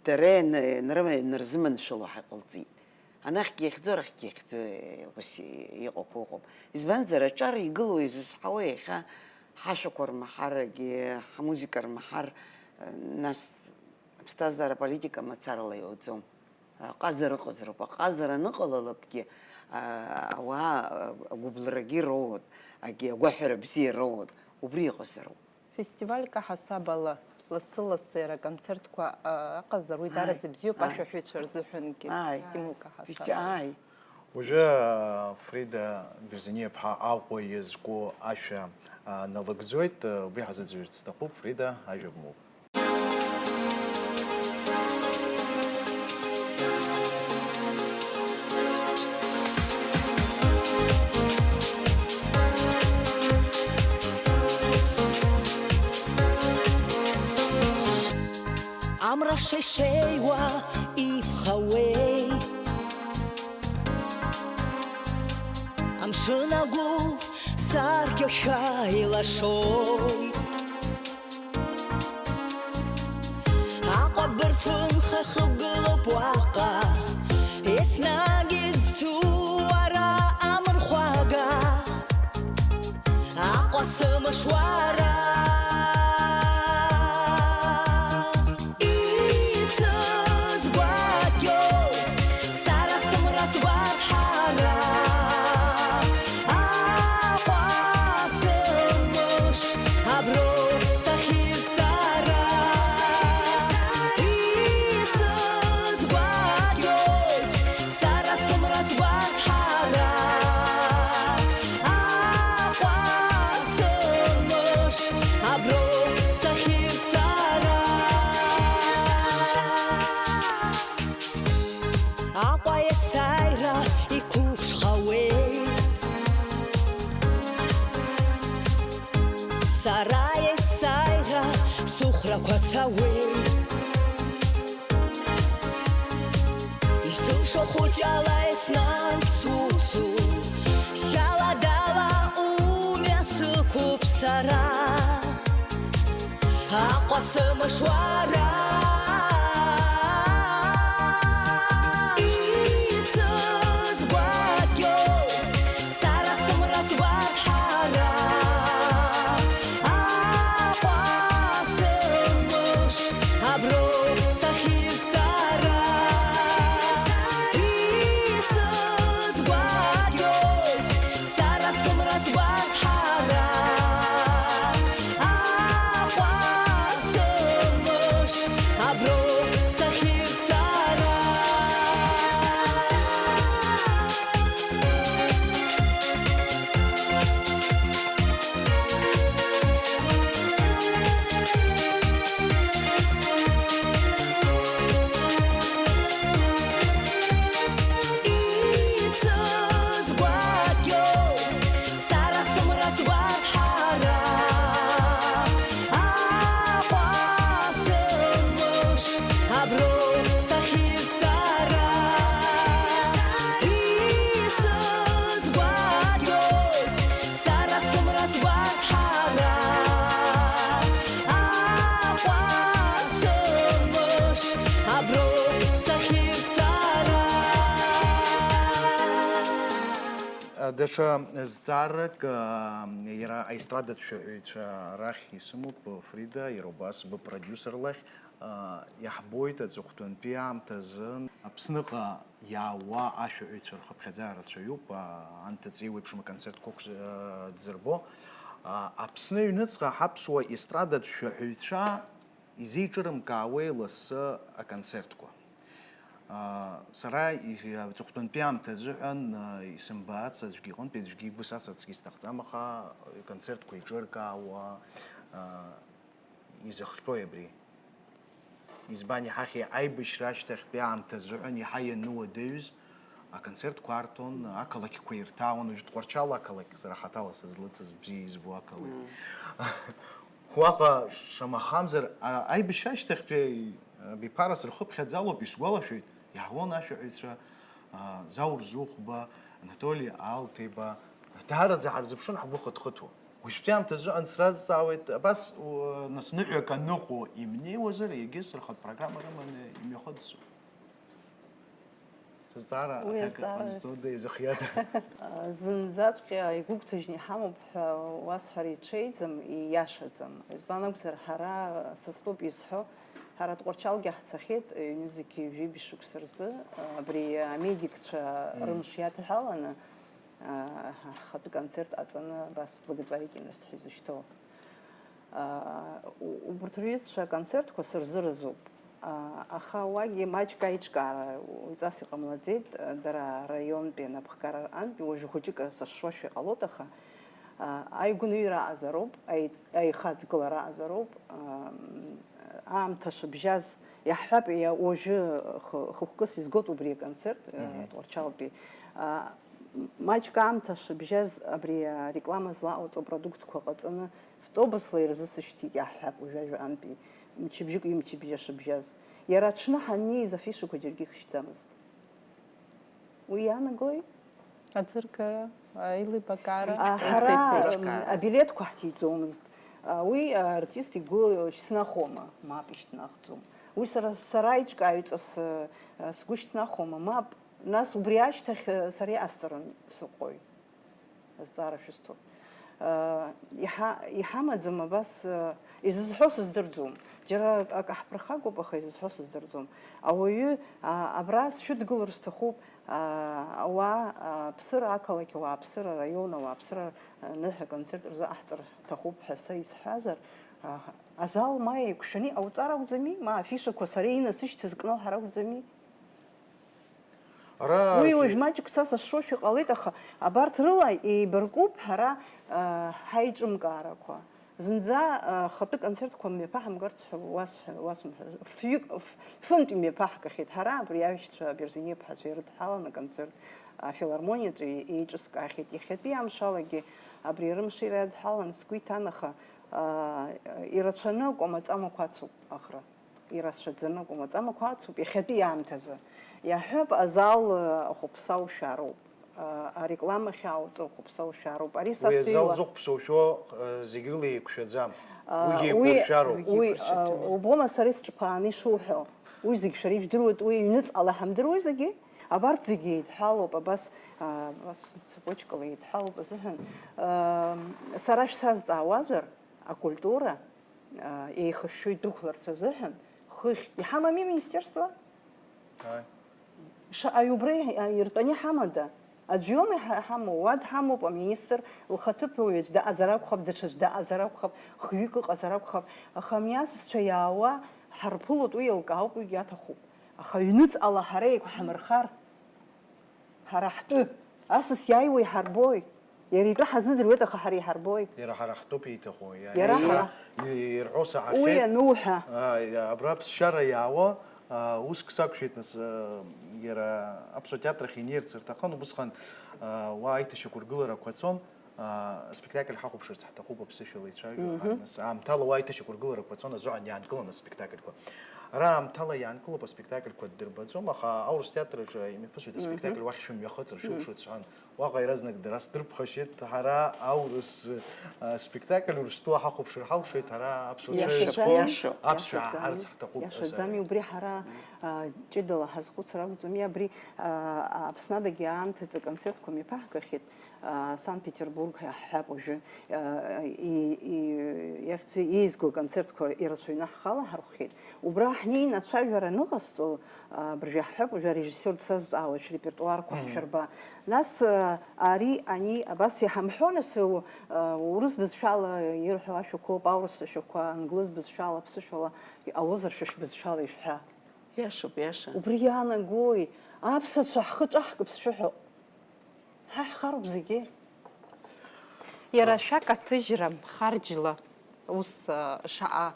Дара иан-, ианрыма-, ианырзыманшәало ҳаҟалҵеит. Анахьгьы иахьӡо, арахьгьы иахьӡо, ус иҟақәоу ыҟоуп. Избанзар, аҿар игылоу, изызҳауа иахьа ҳашәақәа рмаҳарагьы, ҳмузыка рмаҳар, нас аԥсҭазаара аполитика мацарала иауӡом. Аҟазара ыҟазароуп. Аҟазара аныҟалалакгьы, а, ауаа агәыблрагьы роуеит, агьи агәаҳәара бзиа роуеит. Убри иҟазароуп. Фестивальк аҳасабала, лассы-лассы иара аконцертқәа, а, ыҟазар, уи Ааи, даараӡа ибзиоуп ааи. Ашәаҳәаҩцәа рзыҳәангьы, Ааи. Стимулк Фести-, аҳасабала. Ааи. Уажәы, а, Фрида Берзениа-ԥҳа Аҟәа иазку ашәа, а, налыгӡоит, а, убри ҳазыӡырҩырц сҭахуп, Фрида, ажәа бмоуп. Амра шеишеиуа иԥхауеит, амшын агәы саркьашәа илашоит. Аҟәа бырфын хахыгылоуп уаҟа, еснагь изцу ара амырхәага. Аҟәа сымшуара исызгәакьоу, сара сымра сгәазҳара. Аҟәа сымш аброуп сахьиз сара. Исызгәакьоу, сара сымра сгәазҳара. Аҟәа сымш аброуп сахьиз сара. Аҟәа есааира иқәыԥшхауеит. Сара есааира сыхәрақәа цауеит. Исылшо хәыҷала еснагь суцу, шьала-дала умҩа сықәуп сара. Аҟәа сымшуара исызгәакьоу, сара сымра сгәазҳара. Аҟәа сымш аброуп сахьиз сара. Исызгәакьоу, сара сымра сгәазҳара. Аҟәа сымш Даҽа зҵаарак, а, иара аестрадатә шәаҳәаҩцәа рахь исымоуп, Фрида, иара убас быпродиусер лахь, а, иаҳбоит аҵыхәтәантәи аамҭазы Аԥсныҟа иаауа ашәаҳәаҩцәа рхыԥхьаӡара рацәаҩуп, а, анҭыҵ еиуеиԥшым аконцертқәа ықәз-, а, дзырбо. А, Аԥсны аҩныҵҟа ҳаԥсуа естрадатә шәаҳәаҩцәа изеиҿырымкаауеи лассы аконцертқәа? Аа, сара и-, аҵыхәтәантәи аамҭа азыҳәан, аа, исымбац аӡәгьы иҟынтәи, аӡәгьы игәы сасырцгьы сҭахӡам, аха иконцертқәа еиҿыркаауа, аа, изыхҟьои абри? Избан иҳахьи аибашьра ашьҭахьтәи аамҭа азыҳәан иаҳа иануадаҩыз, аконцертқәа арҭон, ақалақьқәа ирҭаауан, уажәы Тҟәарчал ақалақь, сара хаҭала сызлыҵыз, бзиа избо ақалақь. Уаҟа, шамахамзар, а-, аибашьра ашьҭахьтәи абиԥара сырхыԥхьаӡалоуп, исгәалашәоит, иаауан ашәаҳәаҩцәа, а, Заур Зухәба, Анатоли Алҭеиба, даараӡа ҳарзыԥшын ҳгәы хыҭхыҭуа. Уажәтәи аамҭазы сразҵаауеит, абас, у-, нас ныҳәак аныҟоу имнеиуазар, егьыс рхатә программа рыманы имҩахыҵцоуп. Сызҵаара Уи аҭак азҵаара ҟазҵода, изыхиада? Зынӡаҵәҟьа игәыгәҭажьны иҳамоуп ҳәа уасҳәар иҽеиӡам, ииашаӡам. Избан акәзар, ҳара, са стәоуп изҳәо, ҳара Тҟәарчалгьы ҳцахьеит, ҩнызқьи ҩажәи шықәса рзы, абри амедикцәа Мм. рымш иадҳәаланы, ҳхатәы концерт ҟаҵаны, абас благотворительность ҳәа изышьҭоу. Аа, у-, убарҭ рҩызцәа аконцертқәа сырзыразуп. Аа, аха уагьы маҷк аиҿкаара уаҩҵас иҟамлаӡеит, дара араионтәи анапхгара рҟынтәи уажә хәыҷык сашшошәа иҟалоит, аха, аа, аигәныҩра аҟазароуп, аи-, аихаҵгылара аҟазароуп, аа, аамҭа шыбжьаз иаҳҳәап, иа-, уажәы хы-, хықәкыс изгоит убри аконцерт, аа, Мгм. Тҟәарчалтәи. Аа, м-, маҷк аамҭа шыбжьаз абри ареклама злаҟауҵо апродуктқәа ҟаҵаны, Втобусла ирзысышьҭит, иаҳҳәап, уажәы ажәантәи мчыбжьык ҩымчыбжьа шыбжьаз. Иара аҽны ҳаннеиз афишақәа џьаргьы ихшьӡамызт. Уи иаанагои? Аӡыргара, аилибакаара, А, ус ҳара, еицеиҿкаара. м, абилеҭқәа ҳҭиҵомызт. А, уи, а, артист игәы шьҭнахуама? Мап, ишьҭнахӡом. Уи сара, сара аиҿкааҩҵас, а, сгәы шьҭнахуама? Мап. Нас убри ашьҭахь, а, сара иҟасҵаран сыҟои? Азҵаара шәысҭоит. Иҳа-, иҳамаӡам абас, изызҳәо сыздырӡом. Џьара акы ҳԥырхагоуп, аха изызҳәо сыздырӡом. Ауаҩы, а, абра сшәыдгылар сҭахуп, а, ауаа, а, ԥсыра ақалақь ауааԥсыра, араион ауааԥсыра, а, ныҳәа концерт рзыҟаҳҵар ҭахуп ҳәа са исҳәазар, а, азал ма еиқәшәаны иҟауҵар акәӡами? Ма афишақәа сара инасышьҭыз кноуҳар акәӡами? Ара Уи уажә маҷк са сашшошәа ҟалеит, аха абарҭ рыла еибаркуп ҳара, а, ҳаиҿымкаарақәа. Зынӡа, а, хатәы концертқәа мҩаԥаҳамгарц ҳәа уасҳәа-, уасымҳәа. Фҩык, ф-, фынтә имҩаԥаҳгахьеит ҳара, абри аҩсҭаа Берзениԥҳацәа ирыдҳалан аконцерт афилармониаҿы еиҿыскаахьеит. Иахьатәи амшалагьы абри рымшира иадҳалан сгәы иҭан, аха, а, ирацәаны акәамаҵамақәа ацуп Аӷра. Ирацәаӡаны акәым, аҵамақәа ацуп иахьатәи аамҭазы. Иаҳҳәап, азал, э, ахәаԥса ушәароуп, э, ареклама ахьаауҵо ахәаԥса ушәароуп. Ари са Уи азал сыҩуа- зыхәԥса ушәо, э, зегь рыла еиқәшәаӡам. А, Уигьы уи, еиқәыршәароуп. Уи, а, убома сара исҿқәааны ишуҳәо. Уи зегь шәара ижәдыруеит, уи иҩныҵҟала ҳамдыруеи зегьы? Абарҭ зегьы еидҳәалоуп, абас, а, абас цепочкала еидҳәалоуп азыҳәан. Ам, сара шәсазҵаауазар, акультура, а, еихышәшәо идәықәларц азыҳәан, хыхь иҳамами аминистерство? Ааи. Шаҟаҩ убра иа-, иртәаны иҳамада? Аӡә иоума иҳа-, иҳамоу? Уа дҳамоуп, аминистр лхаҭыԥуаҩ аӡә даҟазар акәхап, даҽаӡә даҟазар акәхап, хҩык ыҟазар акәхап, аха амни асасцәа иаауа ҳарԥылоит, уи еилкаауп, уигьы аҭахуп. Аха ҩныҵҟала ҳара еиқәҳамырхар, ҳара ҳтәы, асас иааиуа иҳарбои? Иара итәы ҳазыӡырҩуеит, аха ҳара иҳарбои? Иара ҳара ҳтәоуп иҭаху, иа-, Иара иа-, ҳара. и-, ирҳәо саҳахьеит. Уи ануҳәа. А, иа-, абра аԥсшьара иаауа, а, уск сақәшәеит, нас, а, иара аԥсуа театр ахь инеирц рҭахын, убысҟан, а, уа аиҭашьақәыргыларақәа цон, а, аспектакль ҳахәаԥшырц ҳҭахуп аԥсышәала ицәажәо, Мгм. нас аамҭала уа аиҭашьақәыргыларақәа цон, азыҳәан иаанкылан аспектакльқәа. Ара аамҭала иаанкылоуп аспектакльқәа ддырбаӡом, аха аурыс театр аҿы имҩаԥысуеит Мгм. аспектакль уахь шәымҩахыҵыр, Мгм. шәылшоит сҳәан, Уаҟа иаразнак дара сдырԥхашьеит, ҳара аурыс, а, спектакль Урыстәыла ҳахәаԥшыр ҳалшоит, ҳара аԥсуа цәа Иашаӡами? иазку, Иашоуп, аԥсшәа Иашаӡами? ҳарц ҳҭахуп ҳәа Иашаӡами, сҳәеит. Убри ҳара, а, ҷыдала ҳазхәыцыр акәӡами, абри, а, Аԥснадагьы аамҭаӡа аконцертқәа мҩаԥаҳгахьеит, а, Санкт-Петербург ҳәа ҳҳәап уажәы, а, и-, и-, иахьӡу еизго аконцертқәа ирацәаҩны ҳхала ҳархәхьеит. Убра ҳнеины ацәажәара аныҟасҵо, а, абыржәы ҳҳәап, уажәы арежиссиор дсазҵаауеит, шәрепертуарқәа ҳшәырба. Нас, а, ари, ани, абас иҳамҳәо, нас, у-, а, урыс бызшәала ирҳәо ашәақәоуп, аурыс ашәақәа, англыз бызшәала, аԥсышәала иҟалозар, шәышә бызшәала ишәҳәа. Иашоуп, иаша. Убри иаанагои? Аԥсацәа ҳхы ҿаҳкып сшәыҳәоуп. Ҳа ҳхароуп зегьы. Иара ашәак аҭыжьра харџьла ус, а, шаҟа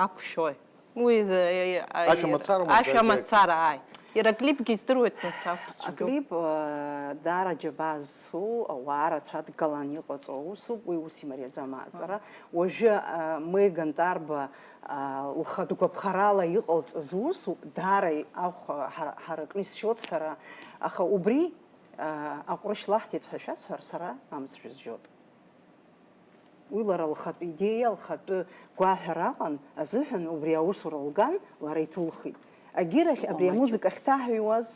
ақәшәои? Уи, а, а, а, Ашәа мацароума, ашәа Ӡаргьы? Мацара, ааи. Иара аклипгьы здыруеит, нас, ахәцәа. Аклип, э, даара џьабаа зцу, ауаа рацәа адгалан иҟаҵоу усуп, уи ус имариаӡам аҟаҵара. Уажәы, э, Меган Тарба, э, лхатә гәаԥхарала иҟалҵаз усуп, даара ахә-, ҳара-, ҳаракны исшьоит сара, аха убри, э, аҟәрышь лаҳҭеит ҳәа шәасҳәар, сара амц шәызжьот. Уи лара лхатә идеиа, лхатәы гәаҳәара аҟан азыҳәан убри аусура лган, лара иҭылхит. Агьырахь абри амузыка ахьҭаҳҩуаз,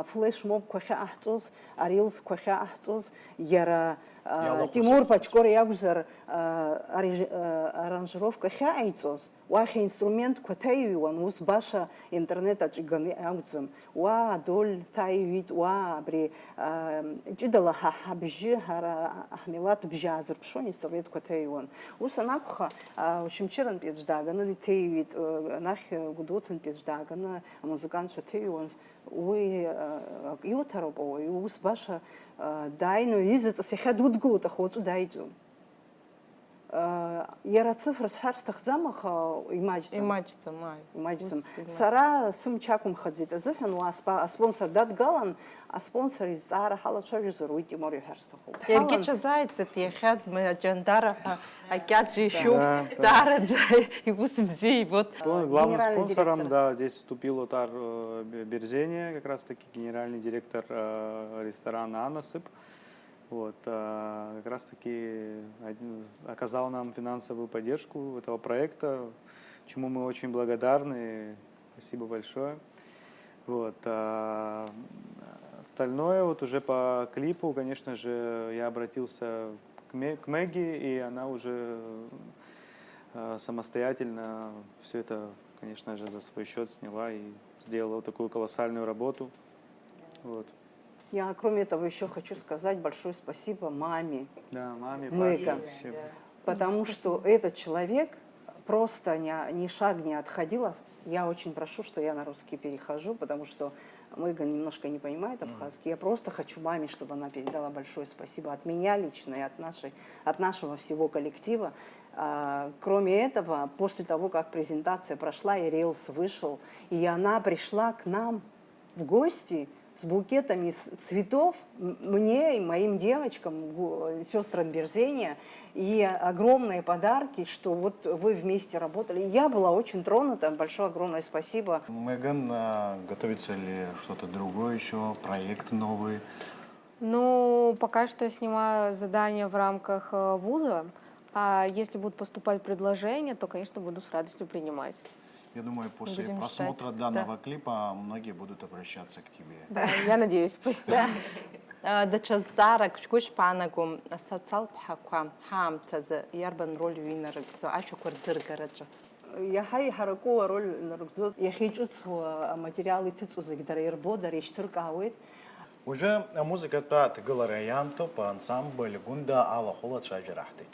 афлешмобқәа ахьаҟаҳҵоз, арилсқәа ахьаҟаҳҵоз, иара, а, Иалахәыз Тимур акәын. Пачкори иакәзар, а, арежи-, а, аранжировка ахьаҟаиҵоз, уахь аинструментқәа ҭаҩуан, ус баша интернет аҿы иганы акәӡам. Уа, Адоль ҭаҩит, уа, абри, а, ҷыдала ҳа ҳабжьы, ҳара ҳмилаҭ бжьы аазырԥшуан, инструментқәа ҭаҩуан. Ус анакәха, а, Очамчырантәи аӡә дааганы иҭаҩит, а, анахь Гәдоуҭантәи аӡә дааганы амузыкантцәа ҭаҩуан. Уи, а, ак иуҭароуп ауаҩы, ус баша, а, дааины изыҵас иахьа дудгылоит, аха уаҵәы дааиӡом. Иара ацифра сҳәар сҭахӡам, аха имаҷӡам. Имаҷӡам, ааи. Имаҷӡам. Ус имаҷ- Сара сымч ақәымхаӡеит азыҳәан, уа аспа-, аспонсор дадгалан, аспонсор изҵаара ҳалацәажәозар, уи Тимур иҳәар сҭахуп. Иаргьы Ҳалан- ҽазааигӡеит, иахьа дма-, Аҷандара ҳәа акьаҿ ишәуп, Да, да. Даараӡа иус бзиа ибоит. Главным Генеральный спонсором, директор. Да, здесь вступил Отар э, Бе- Берзения, как раз-таки генеральный директор э, ресторана «Анасып». Вот, а, как раз-таки один- оказал нам финансовую поддержку этого проекта, чему мы очень благодарны. Спасибо большое. Вот, а, остальное, вот уже по клипу, конечно же, я обратился к, Ме- к Мэгги, и она уже э, самостоятельно все это, конечно же, за свой счет сняла и сделала вот такую колоссальную работу. Вот. Я, кроме этого, еще хочу сказать большое спасибо маме, Да, маме, Мэган. папе, вообще. Потому что этот человек просто ни, ни шаг не отходил. А я очень прошу, что я на русский перехожу, потому что Меган немножко не понимает абхазский. Я просто хочу маме, чтобы она передала большое спасибо от меня лично и от, нашей, от нашего всего коллектива. А, кроме этого, после того, как презентация прошла и рилс вышел, и она пришла к нам в гости с букетами из цветов, м- мне и моим девочкам, сестрам Берзения, и огромные подарки, что вот вы вместе работали. Я была очень тронута, большое огромное спасибо. Меган, а, готовится ли что-то другое еще, проект новый? Ну, пока что я снимаю задания в рамках э, вуза, а если будут поступать предложения, то, конечно, буду с радостью принимать. Я думаю, после Будем просмотра ждать. Данного Да. Клипа многие будут обращаться к тебе. Да, я надеюсь, спасибо. А, Даҽа зҵаарак шәгәы шԥаанаго, асоциалтә ԥҳақәа ҳаамҭазы иарбан роль ҩинарыгӡо ашәақәа рӡыргараҿы? Иаҳа иҳараку ароль нарыгӡоит, иахьа иҿыцу аматериал иҭыҵу зегь дара ирбо, дара ишьҭыркаауеит. Уажәы амузыкатә ҭагылара иаамҭоуп, ансамбль Гәында алахәыла ацәажәара ҳҭеит.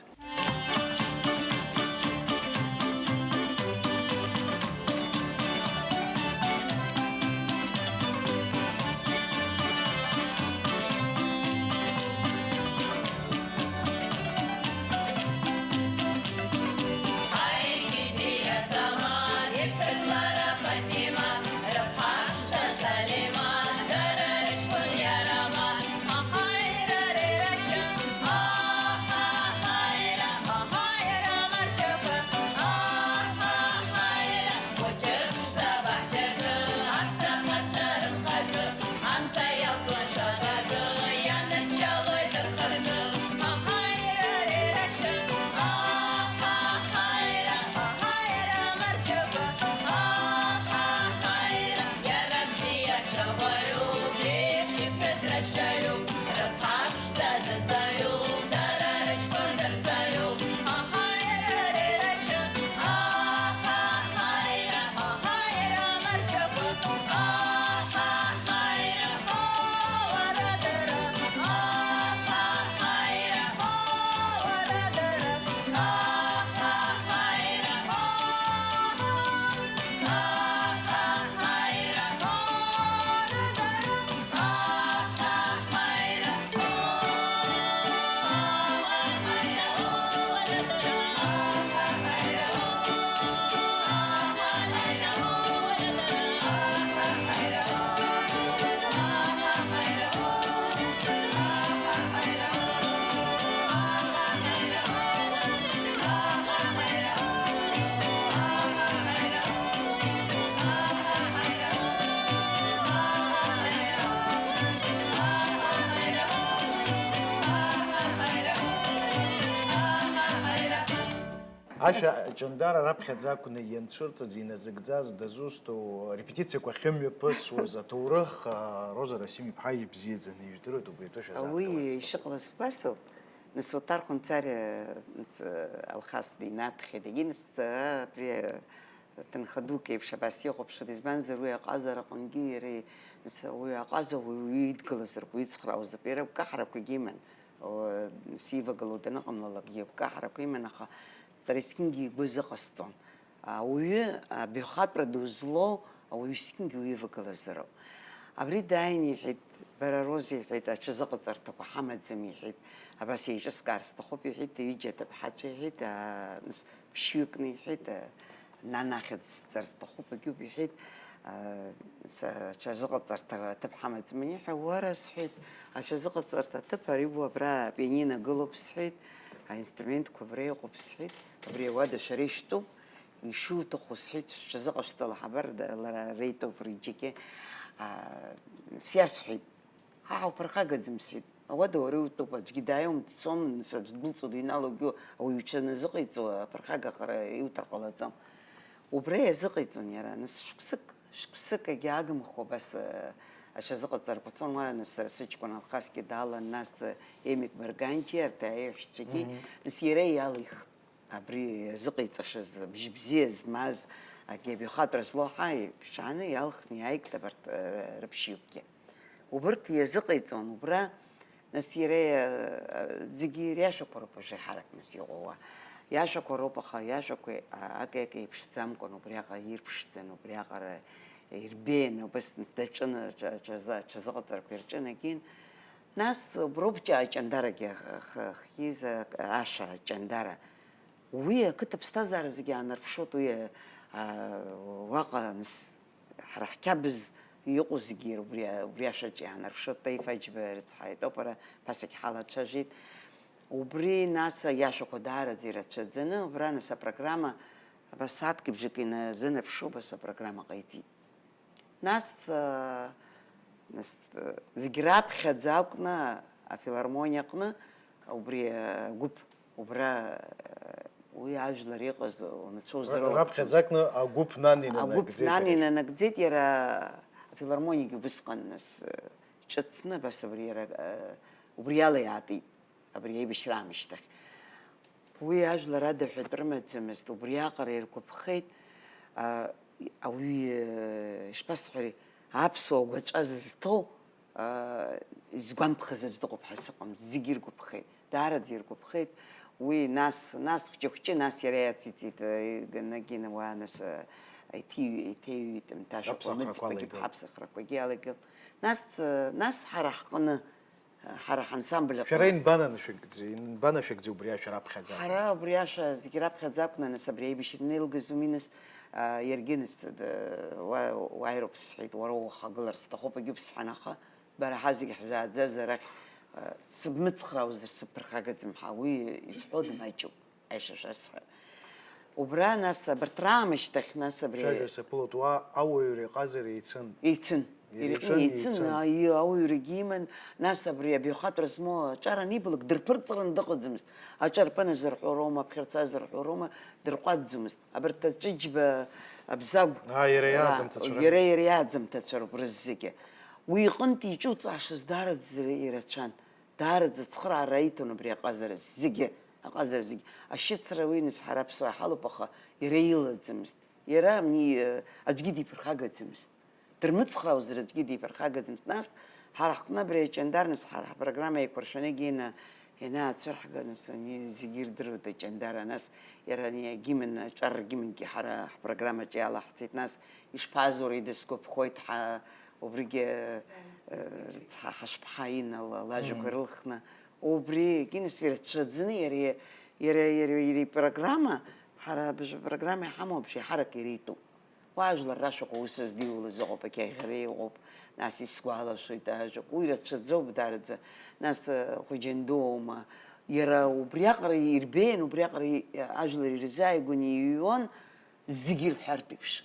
Ашәа Ҷандара раԥхьаӡа акәны ианцәырҵыз, иназыгӡаз, дызусҭоу, арепетициақәа ахьымҩаԥысуаз аҭоурых, а, Роза Расим-иԥҳа ибзиаӡаны ижәдыруеит, убри атәы шәазааҭгыларц Уи сҭахуп. Ишыҟалаз убасоуп. Нас Оҭар Хәынҵариа, нас, Алхас дыҩнаҭхеит, егьи нас, а, абри, а, ҭынха дук еиԥш абас ихәаԥшуеит, избанзар уи аҟазара аҟынгьы иара, нас, уи аҟаза уи, уи идгылазароуп, уи ицхраауазароуп, иара гәкаҳарақәагьы иман. О, сивагылоу даныҟамлалакгьы гәкаҳарақәа иман, аха сара есқьынгьы игәы азыҟасҵон. Ауаҩы абаҩхатәра ду злоу ауаҩы есқьынгьы уивагылазароуп. Абри дааин иҳәеит, бара, Роза, иҳәеит, аҽазыҟаҵарҭақәа ҳамаӡам, иҳәеит, абас еиҿыскаар сҭахуп, иҳәеит, ҩыџьа аҭыԥҳацәа, иҳәеит, аа, нас ԥшьҩыкны, иҳәеит, аа, Нанахьыӡҵар сҭахуп, агьуп, иҳәеит, а, са-, аҽазыҟаҵарҭа аҭыԥ ҳамаӡам аниҳәа, уара, сҳәеит, аҽазыҟаҵарҭа аҭыԥ ари уа абра апианино гылоуп, сҳәеит, аинструментқәа абра иҟоуп, сҳәеит, абри ауада шәара ишәтәуп, ишуҭаху, сҳәеит, шәҽазыҟашәҵала, ҳабар, да-, лара реитоуп, рыџьагьы, а, сиасҳәеит. Ҳа ҳауԥырхагаӡам, сҳәеит. Ауада уара иутәуп, аӡәгьы дааиуам, дцом, нас аӡә дәылҵуа дыҩналогьы ауаҩы иҽаназыҟаиҵо аԥырхага аҟара иуҭар ҟалаӡом. Убра иазыҟаиҵон иара, нас шықәсык, шықәсык агьаагымхо абас, э, аҽазыҟаҵарақәа цон, уа, нас сара сыҷкәын Алхасгьы далан, нас, э, Емик Барганџьиа, арҭ аиҳәшьцәагьы, Мгм. Нас иара иалихт. Абри иазыҟаиҵашаз, бжьы бзиа змаз, акгьы абаҩхатәра злоу ҳаи, ԥшааны иалхны иааигт абарҭ, э, рыԥшьҩыкгьы. Убырҭ иазыҟаиҵон убра, нас иара, э, зегьы иара иашәақәа роуп уажәы ҳаракны иҟоу уа. Иашәақәа роуп, аха иашәақәа, а, акеиԥшӡамкәан убриаҟара ирԥшӡан, убриаҟара ирбеиан, убас даҿын, аҽа-, аҽазы-, аҽазыҟаҵарақәа ирҿынагеит. Нас уброуп Ҷа-, Ҷандарагьы х-, х-, хиз, а, ашәа Ҷандара. Уи ақыҭа ԥсҭазаара зегьы аанарԥшуеит, уи, а, уаҟа, нас, ҳара ҳқьабз иҟоу зегьы убри, убри ашәаҿы иаанарԥшуеит, Таиф Аџьба рыцҳаитәуп, ара ԥасагь ҳалацәажәеит. Убри, нас, иашәақәа даараӡа ирацәаӡаны, убра, нас, апрограмма, абас сааҭк бжак иназынаԥшуа, абас апрограмма ҟаиҵеит. Нас, а, нас, а, зегь раԥхьаӡа акәны афилармониа аҟны убри, а, гәыԥ, убра, а, уи ажәлар иҟаз унацәа узыруа Раԥхьаӡа акәны агәыԥ нан инанагӡеит. Агәыԥ нан инанагӡеит, иара афилармониагьы убысҟан, нас, а, ҿыцны, абас абри иара, а, убри ала иаатит. Абри аибашьра аамышьҭахь. Уи ажәлар адаҳәатә рымаӡамызт, убриаҟара иргәаԥхеит, а, ауаҩы, ишԥасҳәари, аԥсуа гәаҵәа зызҭоу, а, изгәамԥхаз аӡә дыҟоуп ҳәа сыҟам, зегьы иргәаԥхеит, даараӡа иргәаԥхеит. Уи нас, нас хәҷы-хәҷы, нас иара иациҵеит, а, Нагина уа, нас, а, иҭеи-, иҭеиҩит, мҭашәақәа Аԥсахрақәа мыӡқәагьы, алагылт. Аԥсахрақәагьы алагылт. Нас, а, нас ҳара ҳҟны Ҳара ҳансамбль аҟны. Шәара инбананашәыгӡеи, инбанашәыгӡеи убри ашәа раԥхьаӡа акәны? Ҳара убри ашәа зегь раԥхьаӡа акәны, нас, абри аибашьра анеилгаз ауми, нас, а, иаргьы, нас, д-, уа-, уааироуп сҳәеит, уара ухагылар сҭахуп, агьуп сҳәан, аха бара ҳа зегь ҳзааӡаз арахь, а, сыбмыцхраауазар сыбԥырхагаӡам ҳәа, уи изҳәо дмаҷуп. Аиша шәасҳәап. Убра, нас, абарҭ раамышьҭахь, нас, абри Шәажәа саԥылоит, уа ауаҩреи аҟазареи еицын. Еицын. Иреиԥшын, Ирыҟны еицын, еицын. Аи-, ауаҩрагьы иман, нас, абри абаҩхатәра змоу аҿар анибалак, дырԥырҵраны дыҟаӡамызт. Аҿарпын азырҳәо роума, аԥхьарца азырҳәо роума, дырҟәаҵӡомызт. Абарҭ аҵәыџьба, абзагә, Аа, иара ра-, иааӡамҭацәа ракәын. Иара, иара иааӡамҭацәа роуп рызегьы. Уи иҟынтә иҿуҵаашаз даараӡа ирацәан. Даараӡа ацхыраара иҭон убри аҟазара зегьы, аҟазара зегьы. Ашьыцра уи, нас, ҳара аԥсуаа ҳалоуп, аха иара илаӡамызт. Иара ами, аӡәгьы диԥырхагаӡамызт. Дырмыцхраауазар аӡәгьы диԥырхагаӡамызт. Нас ҳара ҳҟны абри аҷандар, нас, ҳара ҳпрограмма еиқәыршәаны егьина ианаацәырҳга, нас, ани зегьы ирдыруеит аҷандара. Нас иара ани агимн, аҿар гимнгьы ҳара ҳпрограммаҿы иалаҳҵеит. Нас ишԥазури, дысгәаԥхоит, ҳа-, убригьы, э, рыцҳа, ҳашԥҳа Инна ла-, лажәақәа Мм. рылхны. Убри, киностәи рацәаӡаны иара, иара, иара, иара ипрограмма, ҳара абыржәы апрограмма иҳамоу абжеиҳарак иара итәуп. Уа ажәлар рашәақәа ус здиулаз ыҟоуп, ақьаӷьра иҟоуп, нас исгәалашәоит ажәак, уи рацәаӡоуп даараӡа, нас, э, Хәыџьандоума, иара убриаҟара ирбеиан, убриаҟара и-, ажәлар ирзааигәаны иҩуан, зегьы ирҳәартә еиԥш.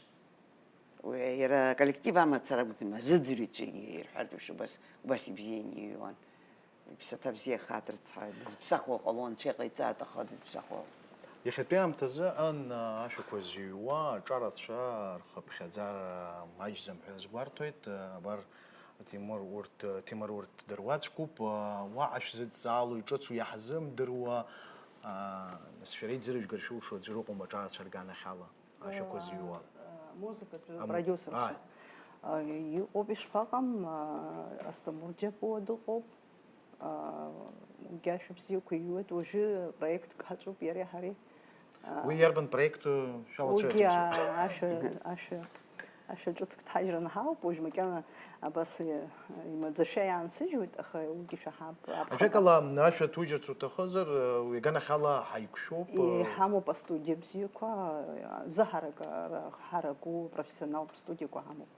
Уи иара аколлектив амацара акәӡам, азыӡырҩцәагьы ирҳәартә еиԥш убас, убас ибзианы иҩуан. Иԥсаҭа бзиа хааит рыцҳа, дызԥсахуа ҟалон, анцәа иҟаиҵааит, аха дызԥсахуа. Иахьатәи аамҭазы ан ашәақәа зыҩуа аҿарацәа рхыԥхьаӡара маҷӡам ҳәа азгәарҭоит. Абар, Тимур урҭ, Ҭемыр урҭ ддыруаӡәкуп. Уаҟа шәзыдҵаало иҿыцу иаҳзымдыруа, нас шәара иӡырыжәгар шәылшо аӡәыр ыҟоума аҿарацәа рганахьала ашәақәа зыҩуа? Музыкатә продиусерцәа. Иҟоуп, ишԥаҟам, Асҭамыр Џьапуа дыҟоуп. Уигьы ашәа бзиақәа иҩуеит, уажәы проектк ҳаҿуп иареи ҳареи. Уи иарбан проекту шәалацәажәоит? Уигьы ашәа, ашәа, ашәа ҿыцк дҳажьраны ҳауп, уажә макьана абас имаӡашәа иаансыжьуеит, аха уигьы шәаҳап. Ажәакала, ашәа ҭужьырц уҭахызар, уи аганахьала ҳаиқәшәоуп. Иҳамоуп астудиа бзиақәа, зыҳарак, ара ҳараку профессионалтә студиақәа ҳамоуп.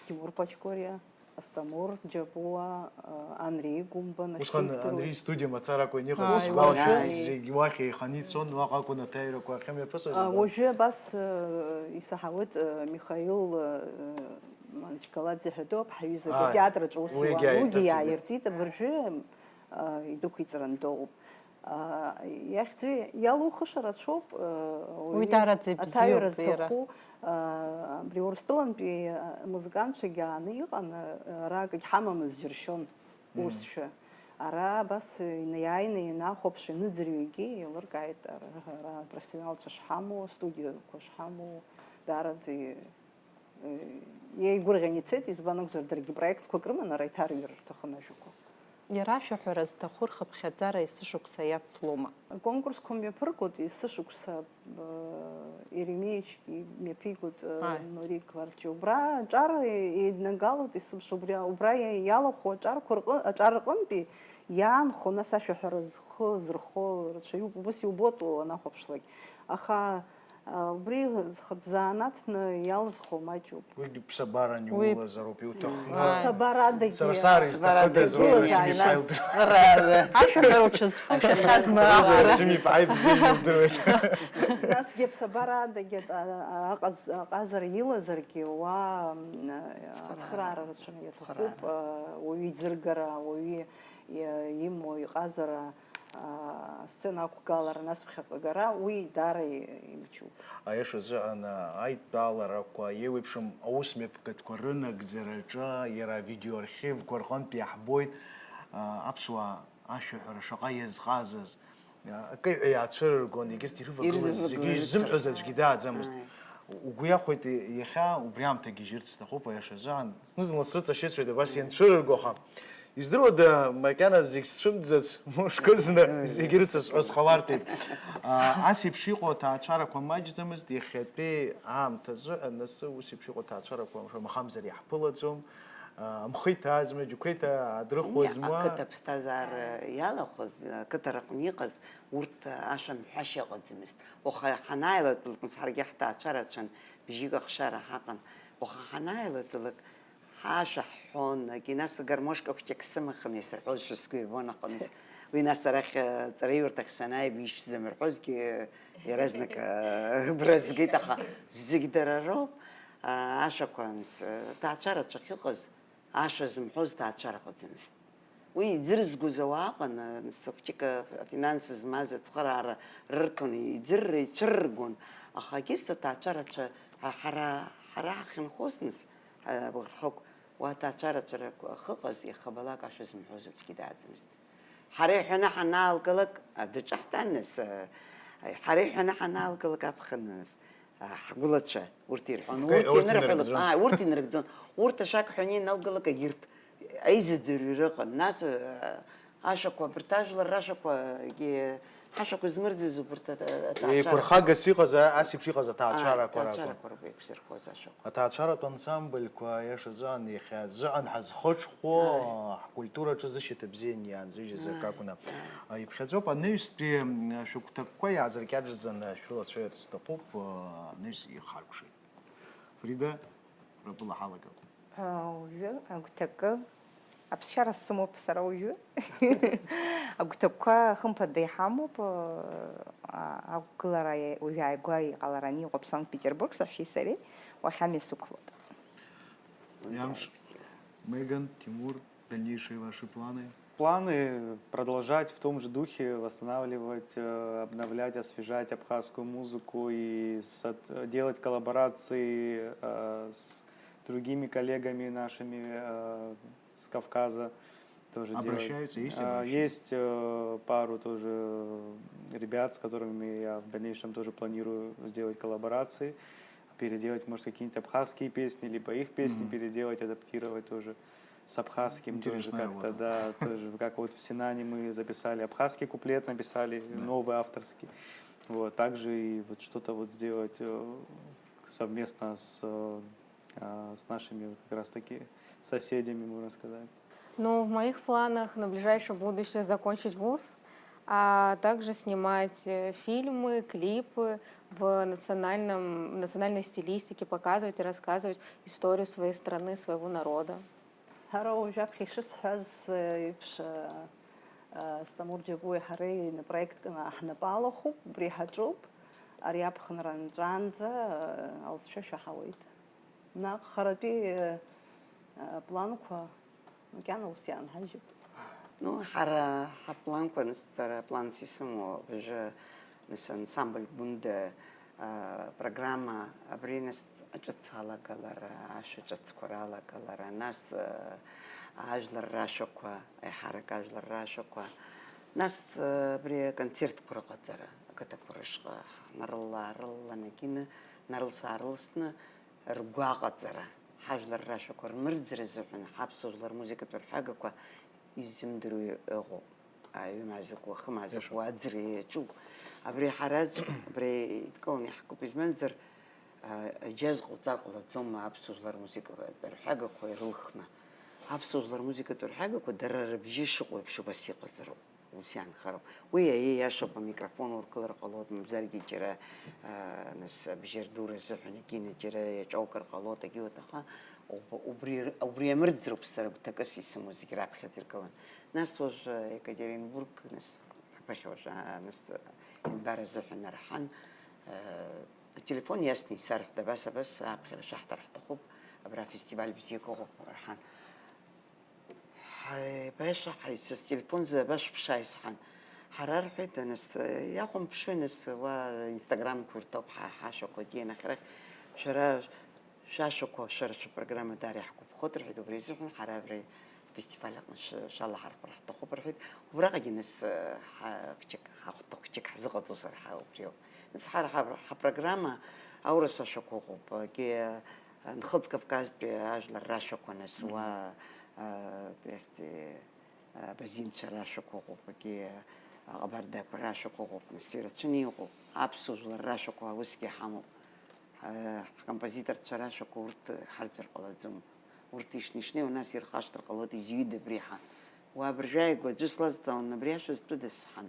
Тимур Пачкориа, Асҭамыр Џьапуа, Анри Гәымба, Усҟан Анри истудиа мацаракәа ианыҟаз, зегь уахь еиханы ицон, уаҟа акәын аҭаҩрақәа ахьымҩаԥысуаз. Уажәы абас исаҳауеит, Михаил Манчкаладзе ҳәа дыҟоуп, ҳаҩыза атеатр аҿы ус иуан, уигьы иааиртит, абыржәы идәықәиҵаран дыҟоуп. Иахьӡу иалухыша рацәоуп. Уи даараӡа ибзиоуп, аҭаҩра зҭаху, абри Урыстәылантәи амузыкантцәагьы ааны иҟан, ара акгьы ҳамамыз џьыршьон, усшәа. Ара абас инаиааины ианахәаԥш, ианыӡырҩ егьи еилыркааит, ара, ара профессионалцәа шҳамоу, астудиақәа шҳамоу, даараӡа Иеигәырӷьан ицеит, избан акәзар, даргьы проектқәак рыман, ара иҭарҩыр рҭахын ажәақәа. Иара ашәаҳәара зҭаху рхыԥхьаӡара есышықәса иацлома? Аконкурсқәа мҩаԥыргоит, есышықәса, э, Еремеичгьы мҩаԥигоит, э, Нури Кларчи. Убра аҿар еиднагалоит, есымша убри, убра иалахәу аҿарқәа рҟы-, аҿар рҟынтәи иаанхо, нас ашәаҳәара зхы зырхо рацәаҩуп, убас иубоит уанахәаԥшлак. Аха Убри зхатә занааҭны иалзхо маҷуп. Уигьы ԥсабаран иулазароуп иуҭаху. Ԥсабарадагьы. Сара сара изҭахыда зуз Симиԥҳа илдыруеит. Ашәаҳәароуцәа зхәыцәахьазма аҟара. Симиԥҳа ибзианы илдыруеит. Насгьы аԥсабарадагьы аҟазара илазаргьы уа ацхыраара рацәаны иаҭахуп, уаҩы иӡыргара, уаҩы имоу иҟазара, асцена ақәгылара, нас ԥхьаҟа агара, уи даара имчуп. Аиашазы, аидтәаларақәа еиуеиԥшым аусмҩаԥгатәқәа рынагӡараҿы иара авидеоархивқәа рҟынтә иаҳбоит, аԥсуаа ашәаҳәара шаҟа иазҟазаз. Акы иаацәырыргон, егьырҭ ирывагылаз зегьы изымҳәоз аӡәгьы дааӡамызт. Угәы иахәеит, иахьа убри аамҭа гьежьырц сҭахуп, аиашазы, зны-зынла срыҵашьыцуеит абас ианцәырырго, аха издыруада, макьана зегь сцәымӡац, мышкызны зегь рыцысҳәо сҟалартәеит. Ас еиԥш иҟоу аҭаацәарақәа маҷӡамызт, иахьатәи аамҭазы ҳәа, нас ус еиԥш иҟоу аҭаацәарақәа шамахамзар иаҳԥылаӡом. Амхы иҭаазма, аџьықәреи ҭаадырхуазма? Ақыҭа ԥсҭазаара иалахәыз, ақыҭа рҟны иҟаз, урҭ ашәа мҳәашьа ыҟаӡамызт. Уаха ҳанааилатәалак, нас ҳаргьы ҳҭаацәа рацәан, бжьык ахшара ҳаҟан. Уаха ҳанааилатәалак, ҳашәа ҳҳәон, егьи нас гармошка хәҷык сымахын исырҳәозшәа сгәы иабон аҟныс. Уи нас арахь, ҵараиурҭахь санааи, ишәзымырҳәозгьы, иаразнак, агәра згеит, аха зегь дара роуп. Ашәақәа анс-, ҭаацәара рацәа ахьыҟаз, ашәа зымҳәоз ҭаацәара ыҟаӡамызт. Уи иӡырзгоз ауаа ыҟан, анс-, хәҷык афинанс змаз ацхыраара рырҭон, иӡырра ицәырыргон, аха егьыс аҭаацәара рацәа, ҳа-, ҳара, ҳара ҳахьынхоз, нас, ҳа-, рхықә, уа аҭаацәара рацәа ахьыҟаз, иахабалак ашәа зымҳәоз аӡәгьы дааӡамызт. Ҳара иҳәаны ҳанаалгалак, адәаҿы ҳтәан, нас, ҳара иҳәаны ҳанаалгалак аԥхын, нас, ҳгәылацәа урҭ ирҳәон. Урҭ урҭ инырҳәалак, инарыгӡон. Ааи, урҭ инарыгӡон. Урҭ ашәак ҳәаны ианалгалак, егьырҭ аизыӡырҩра ыҟан. Нас, ашәақәа, абарҭ ажәлар рашәақәагьы, ҳашәақәа змырӡыз убарҭ аҭаацәарақәа. Еиқәырхагас иҟаз, ас еиԥш иҟаз аҭаацәарақәа ракәын. Ааи, аҭаацәарақәа ракәын еиқәзырхоз ашәақәа. Аҭаацәаратә ансамбльқәа, аиаша азыҳәан, иахьа азыҳәан ҳазхыҽхәо, ҳкультураҿы зышьаҭа бзианы иаанзыжьыз акы акәны иԥхьаӡоуп. Анаҩстәи, м, шәыгәҭакқәа иаазыркьаҿӡаны шәылацәажәарц сҭахуп, анаҩс ихаркәшеит. Фрида, ртәыла ҳалагап. Уажәы агәҭакы Аԥсшьара сымоуп сара уажәы. Агәҭакқәа, хымԥада, иҳамоуп. А, ақәгылара уажәы ааигәа иҟалараны иҟоуп Санкт-Петербург, саҳәшьеи сареи уахь амҩа сықәлоит. Иамш. Меган, Тимур, дальнейшие ваши планы? Планы продолжать в том же духе, восстанавливать, э, обновлять, освежать абхазскую музыку и сот-, делать коллаборации, э, с другими коллегами нашими, э, с Кавказа тоже делать. Обращаются, есть А, обращения? Есть, э, пару тоже ребят, с которыми я в дальнейшем тоже планирую сделать коллаборации, переделать, может, какие-нибудь абхазские песни, либо их песни Мгм. переделать, адаптировать тоже с абхазским тоже Интересная как-то, работа. Да, тоже, как вот в Синане мы записали абхазский куплет, написали Да. новый авторский. Вот, также и вот что-то вот сделать, э, совместно с, э, а, с нашими вот как раз-таки соседями, можно сказать. Ну, в моих планах на ближайшее будущее закончить вуз, а также снимать, э, фильмы, клипы в национальном, в национальной стилистике, показывать и рассказывать историю своей страны, своего народа. Ҳара уажәаԥхьа ишысҳәаз еиԥш, Асҭамыр Џьабуи ҳареи проектк ҳнапы алахәуп, убри ҳаҿуп, ари аԥхынра нҵәаанӡа алҵшәа шәаҳауеит. Наҟ харатәи, э, планқәа макьана ус иаанҳажьып. Ну, ҳара ҳапланқәа, нас, сара планс исымоу абыржәы, нас, ансамбль Гәында, а, программа абри, нас, аҿыц алагалара, ашәа ҿыцқәа ралагалара, нас, а, ажәлар рашәақәа, еиҳарак ажәлар рашәақәа, нас, а, абри аконцертқәа рыҟаҵара, ақыҭақәа рышҟа ҳнарылла-аарылла, егьины нарылс-аарылсны, ргәаҟаҵара, ҳажәлар рашәақәа рмырӡра азыҳәан ҳаԥсуа жәлар рмузыкатә рҳәагақәа иззымдыруа ыҟоуп. Аҩымаазықәу, ахымаазықәу, Иашоуп. Аӡра иаҿуп. Абри ҳара аӡәк, абри идкыланы иаҳкуп, изманзар, а, аџьаз ҟауҵар ҟалаӡом аԥсуа жәлар рмузыкатә рҳәагақәа ирылхны. Аԥсуа жәлар рмузыкатә рҳәагақәа дара рыбжьы шыҟоу еиԥш убас иҟазароуп. Ус иаанхароуп. Уи аиеиашоуп, амикрофон ургылар ҟалоит, мамзаргьы џьара, аа, нас, абжьы рдура азыҳәан егьины џьара иаҿаукыр ҟалоит, егьиуеит, аха уб-, убри, убри амырӡроуп сара гәҭакыс исымоу зегь раԥхьаӡа иргылан. Нас уажә, а, Екатеринбург, нас, ҳабахьа уажә, а, нас, а, Инбар азыҳәан арҳан, а, ателефон иасны исарҳәт, абас, абас, аԥхьара шәаҳҭар ҳҭахуп, абра афестиваль бзиак ыҟоуп, рҳан. Ҳаибашьа ҳаицыз телефонзы абашәԥшаа исҳәан. Ҳара, рҳәеит, нас, иахәамԥшуеи, нас, уа Instagram-қәа ирҭоуп ҳа, ҳашәақәагьы, анахь арахь шәара шәашәақәа, шәара шәыпрограмма даара иаҳгәаԥхоит, рҳәеит, убри азыҳәан ҳара абри афестиваль аҟны шәы-, шәалаҳархәыр ҳҭахуп, рҳәеит. Убраҟагьы, нас, ҳа-, хәҷык, ҳахәҭа хәҷык ҳзыҟаҵозар, ҳа, убриоуп. Нас ҳара ҳа-, ҳапрограмма аурыс ашәақәа ыҟоуп, егьи, Нхыҵ Кавказтәи ажәлар рашәақәа, нас, уа, а, ихьӡи, а, абазинцәа рашәақәа ыҟоуп, егьи, а, аҟабардақәа рашәақәа ыҟоуп, нас ирацәаны иҟоуп. Аԥсуа жәлар рашәақәа усгьы ҳамоуп. А, ҳкомпозиторцәа рашәақәа урҭ ҳарӡыр ҟалаӡом. Урҭ ишнеи-шнеиуа нас ирхашҭыр ҟалоит, изҩыда абри ҳа. Уа абыржәы ааигәа аӡәы слазҵаауан, абри ашәа зтәыда сҳәан.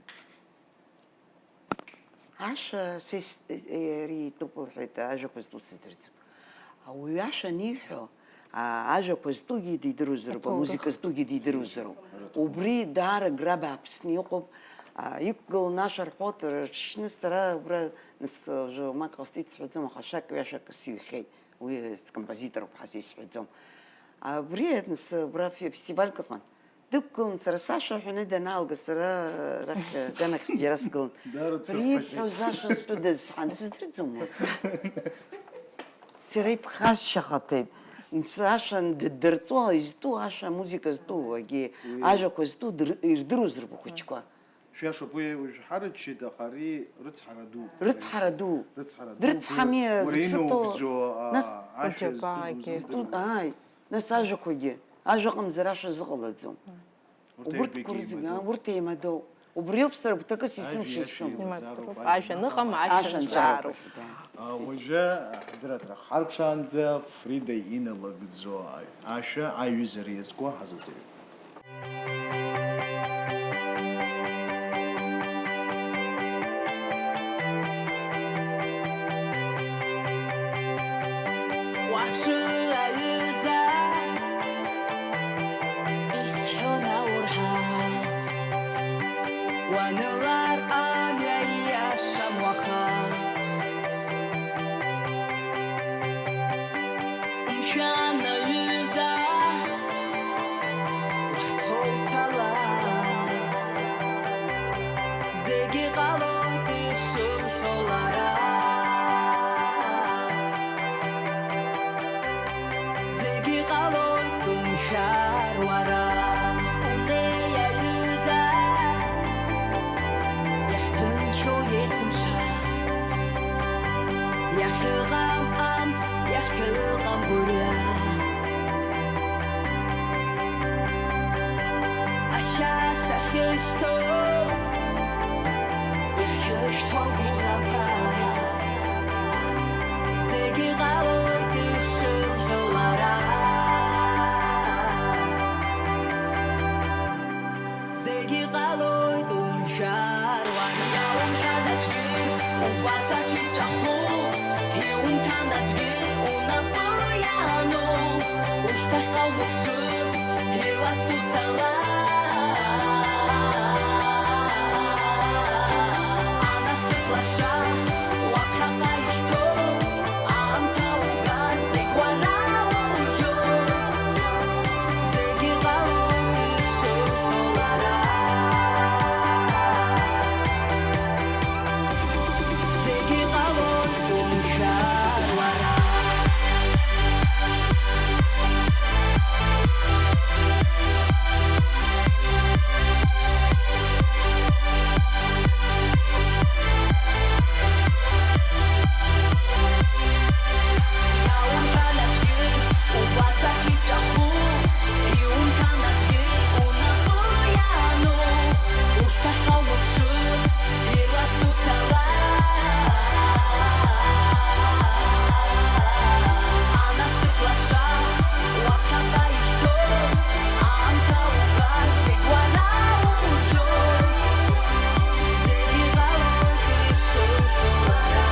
Ашәа са ис-, иара итәуп лҳәеит, ажәақәа зтәу сыздырӡом. Ауаҩы ашәа аниҳәо, а, ажәақәа зтәугьы дидыруазароуп, Аҭоурых. Амузыка зтәугьы дидыруазароуп. Убри даара Граб Аԥсны иҟоуп, а, иқәгыланы ашәа рҳәоит, рҽшьны сара убра нас, уажәы мак ҟасҵеит сҳәаӡом, аха шәак-ҩашәак сыҩхьеит, уи скомпозиторуп ҳәа сеисҳәаӡом. Абри нас убра фе-, фестивальк ыҟан. Дықәгылан, сара сашәа ҳәаны данаалга, сара арахь аганахь џьара сгылан. Даара Ари дшәыԥхашьеит. Ибҳәоз ашәа зтәыда сҳәан, сыздырӡом уи. Сара иԥхасшьахаҭеит. Нас ашәа ддырҵо, изтәу ашәа, амузыка зтәу, егьи Уи ажәақәа зтәу дыр-, ирдыруазароуп ахәыҷқәа. Шәиашоуп, уи уажә ҳарыччеит, аха ари рыцҳара ду. Рыцҳара ду. Рыцҳара ду. Дрыцҳами, уара зыԥсы ҭоу. Иноубӡо, а, Нас ашәа Уџьабаагьы. Зтәу, зтәу, ааи. Нас ажәақәагьы, ажәа ыҟамзар ашәа зыҟалаӡом. Урҭ Убырҭқәа аҩбагьы рызегьы, еимадоуп. Урҭ еимадоу. Убри ауп сара гәҭакыс исымшьо. Ажәа исымоу. Имаҵуроуп. Имаҵуроуп. Ажәа аныҟам, ашәа Ашәа нҵәароуп. Нҵәароуп. А, уажәы, ҳадырраҭара ҳарԥшаанӡа Фрида иналыгӡо ашәа аиҩызара иазку ҳазыӡырҩып. Уаԥшы, аҩыза, исҳәон аурҳа, уанылар амҩа ииашам уаха. Мшәан, аҩыза, уахьцо уцала. Зегьы ҟалоит ишылҳәо лара. Зегьы ҟалоит, умшәар уара. Унеи, аҩыза, иахьҭынчу есымша. Иахьыҟам амц, иахьыҟам гәырҩа. Ашьац ахьышьҭоу, иахьышәҭуа гәырҩақәа. Зегьы ҟалоит ишылҳәо лара. Зегьы ҟалоит умшәар уара. Иаумҳәан аӡәгьы, угәаҵаҿ иҵәаху, иумҭан аӡәгьы унапы иану, ушьҭахьҟа умԥшын, иласу цала. Анасыԥ лаша, уаԥхьаҟа ишьҭоу, аамҭа угар зегь уара уџьоу. Зегьы ҟалоит ишылҳәо лара. Зегьы ҟалоит умшәар уара. Иаумҳәан аӡәгьы, угәаҵаҿ иҵәаху, иумҭан аӡәгьы унапы иану, ушьҭахьҟа умԥшын, иласу цала. Анасыԥ лаша, уаԥхьаҟа ишьҭоу, аамҭа угар зегь уара уџьоу. Зегьы ҟалоит ишылҳәо лара.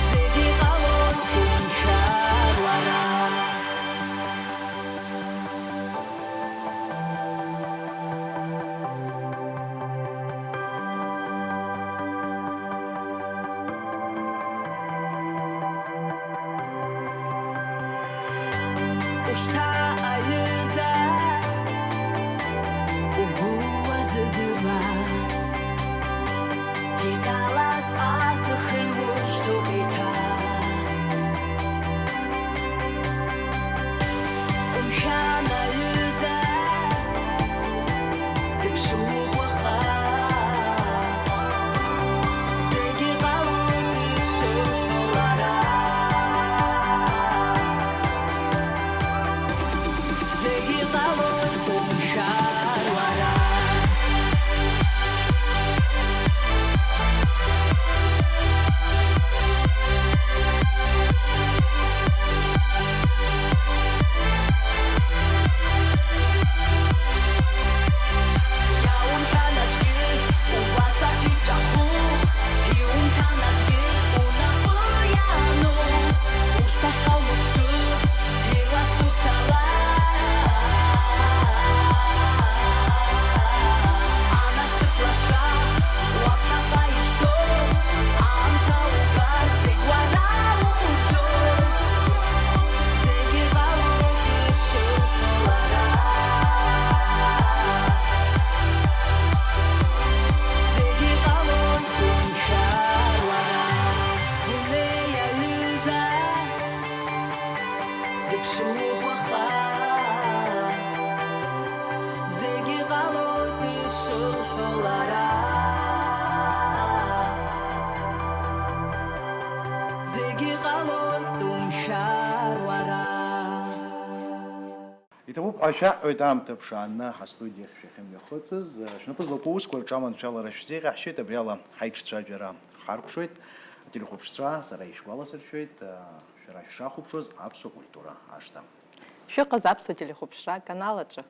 Зегьы ҟалоит умшәар уара. Ушьҭа, аҩыза, угәы уазыӡырҩла, иҟалаз аҵх еиужьҭоуп еиҭа. Умшәан, аҩыза, дыԥшуп уаха. Зегьы ҟалоит ишылҳәо лара. Зегьы ҟалоит умшәар уара. Иаумҳәан аӡәгьы, угәаҵаҿ иҵәаху, иумҭан аӡәгьы унапы иану, ушьҭахьҟа умыԥшы, иласу цала. Анасыԥ лаша, уаԥхьаҟа ишьҭоу, аамҭа угар зегь уара уџьоу. Зегь иҟалоит ишылҳәо лара. Зегь иҟалоит умшәар уара. Унеи, аҩыза, дыԥшуп уаха. Зегь иҟалоит ишылҳәо лара. Зегь иҟалоит умшәар уара. Иҭабуп ҳәа шәаҳҳәоит, аамҭа ԥшааны ҳастудиахь шәахьымҩахыҵыз. Шәнапы злаку аусқәа рҿы аманшәалара шәзеиӷьаҳшьоит, абриала ҳаиҿцәажәара ҳаркәшоит. Ателехәаԥшцәа, сара ишәгәаласыршәоит, шәара шәшахәаԥшуаз аԥсуа культура ашҭа. Шәыҟаз аԥсуа телехәаԥшра аканал аҿы.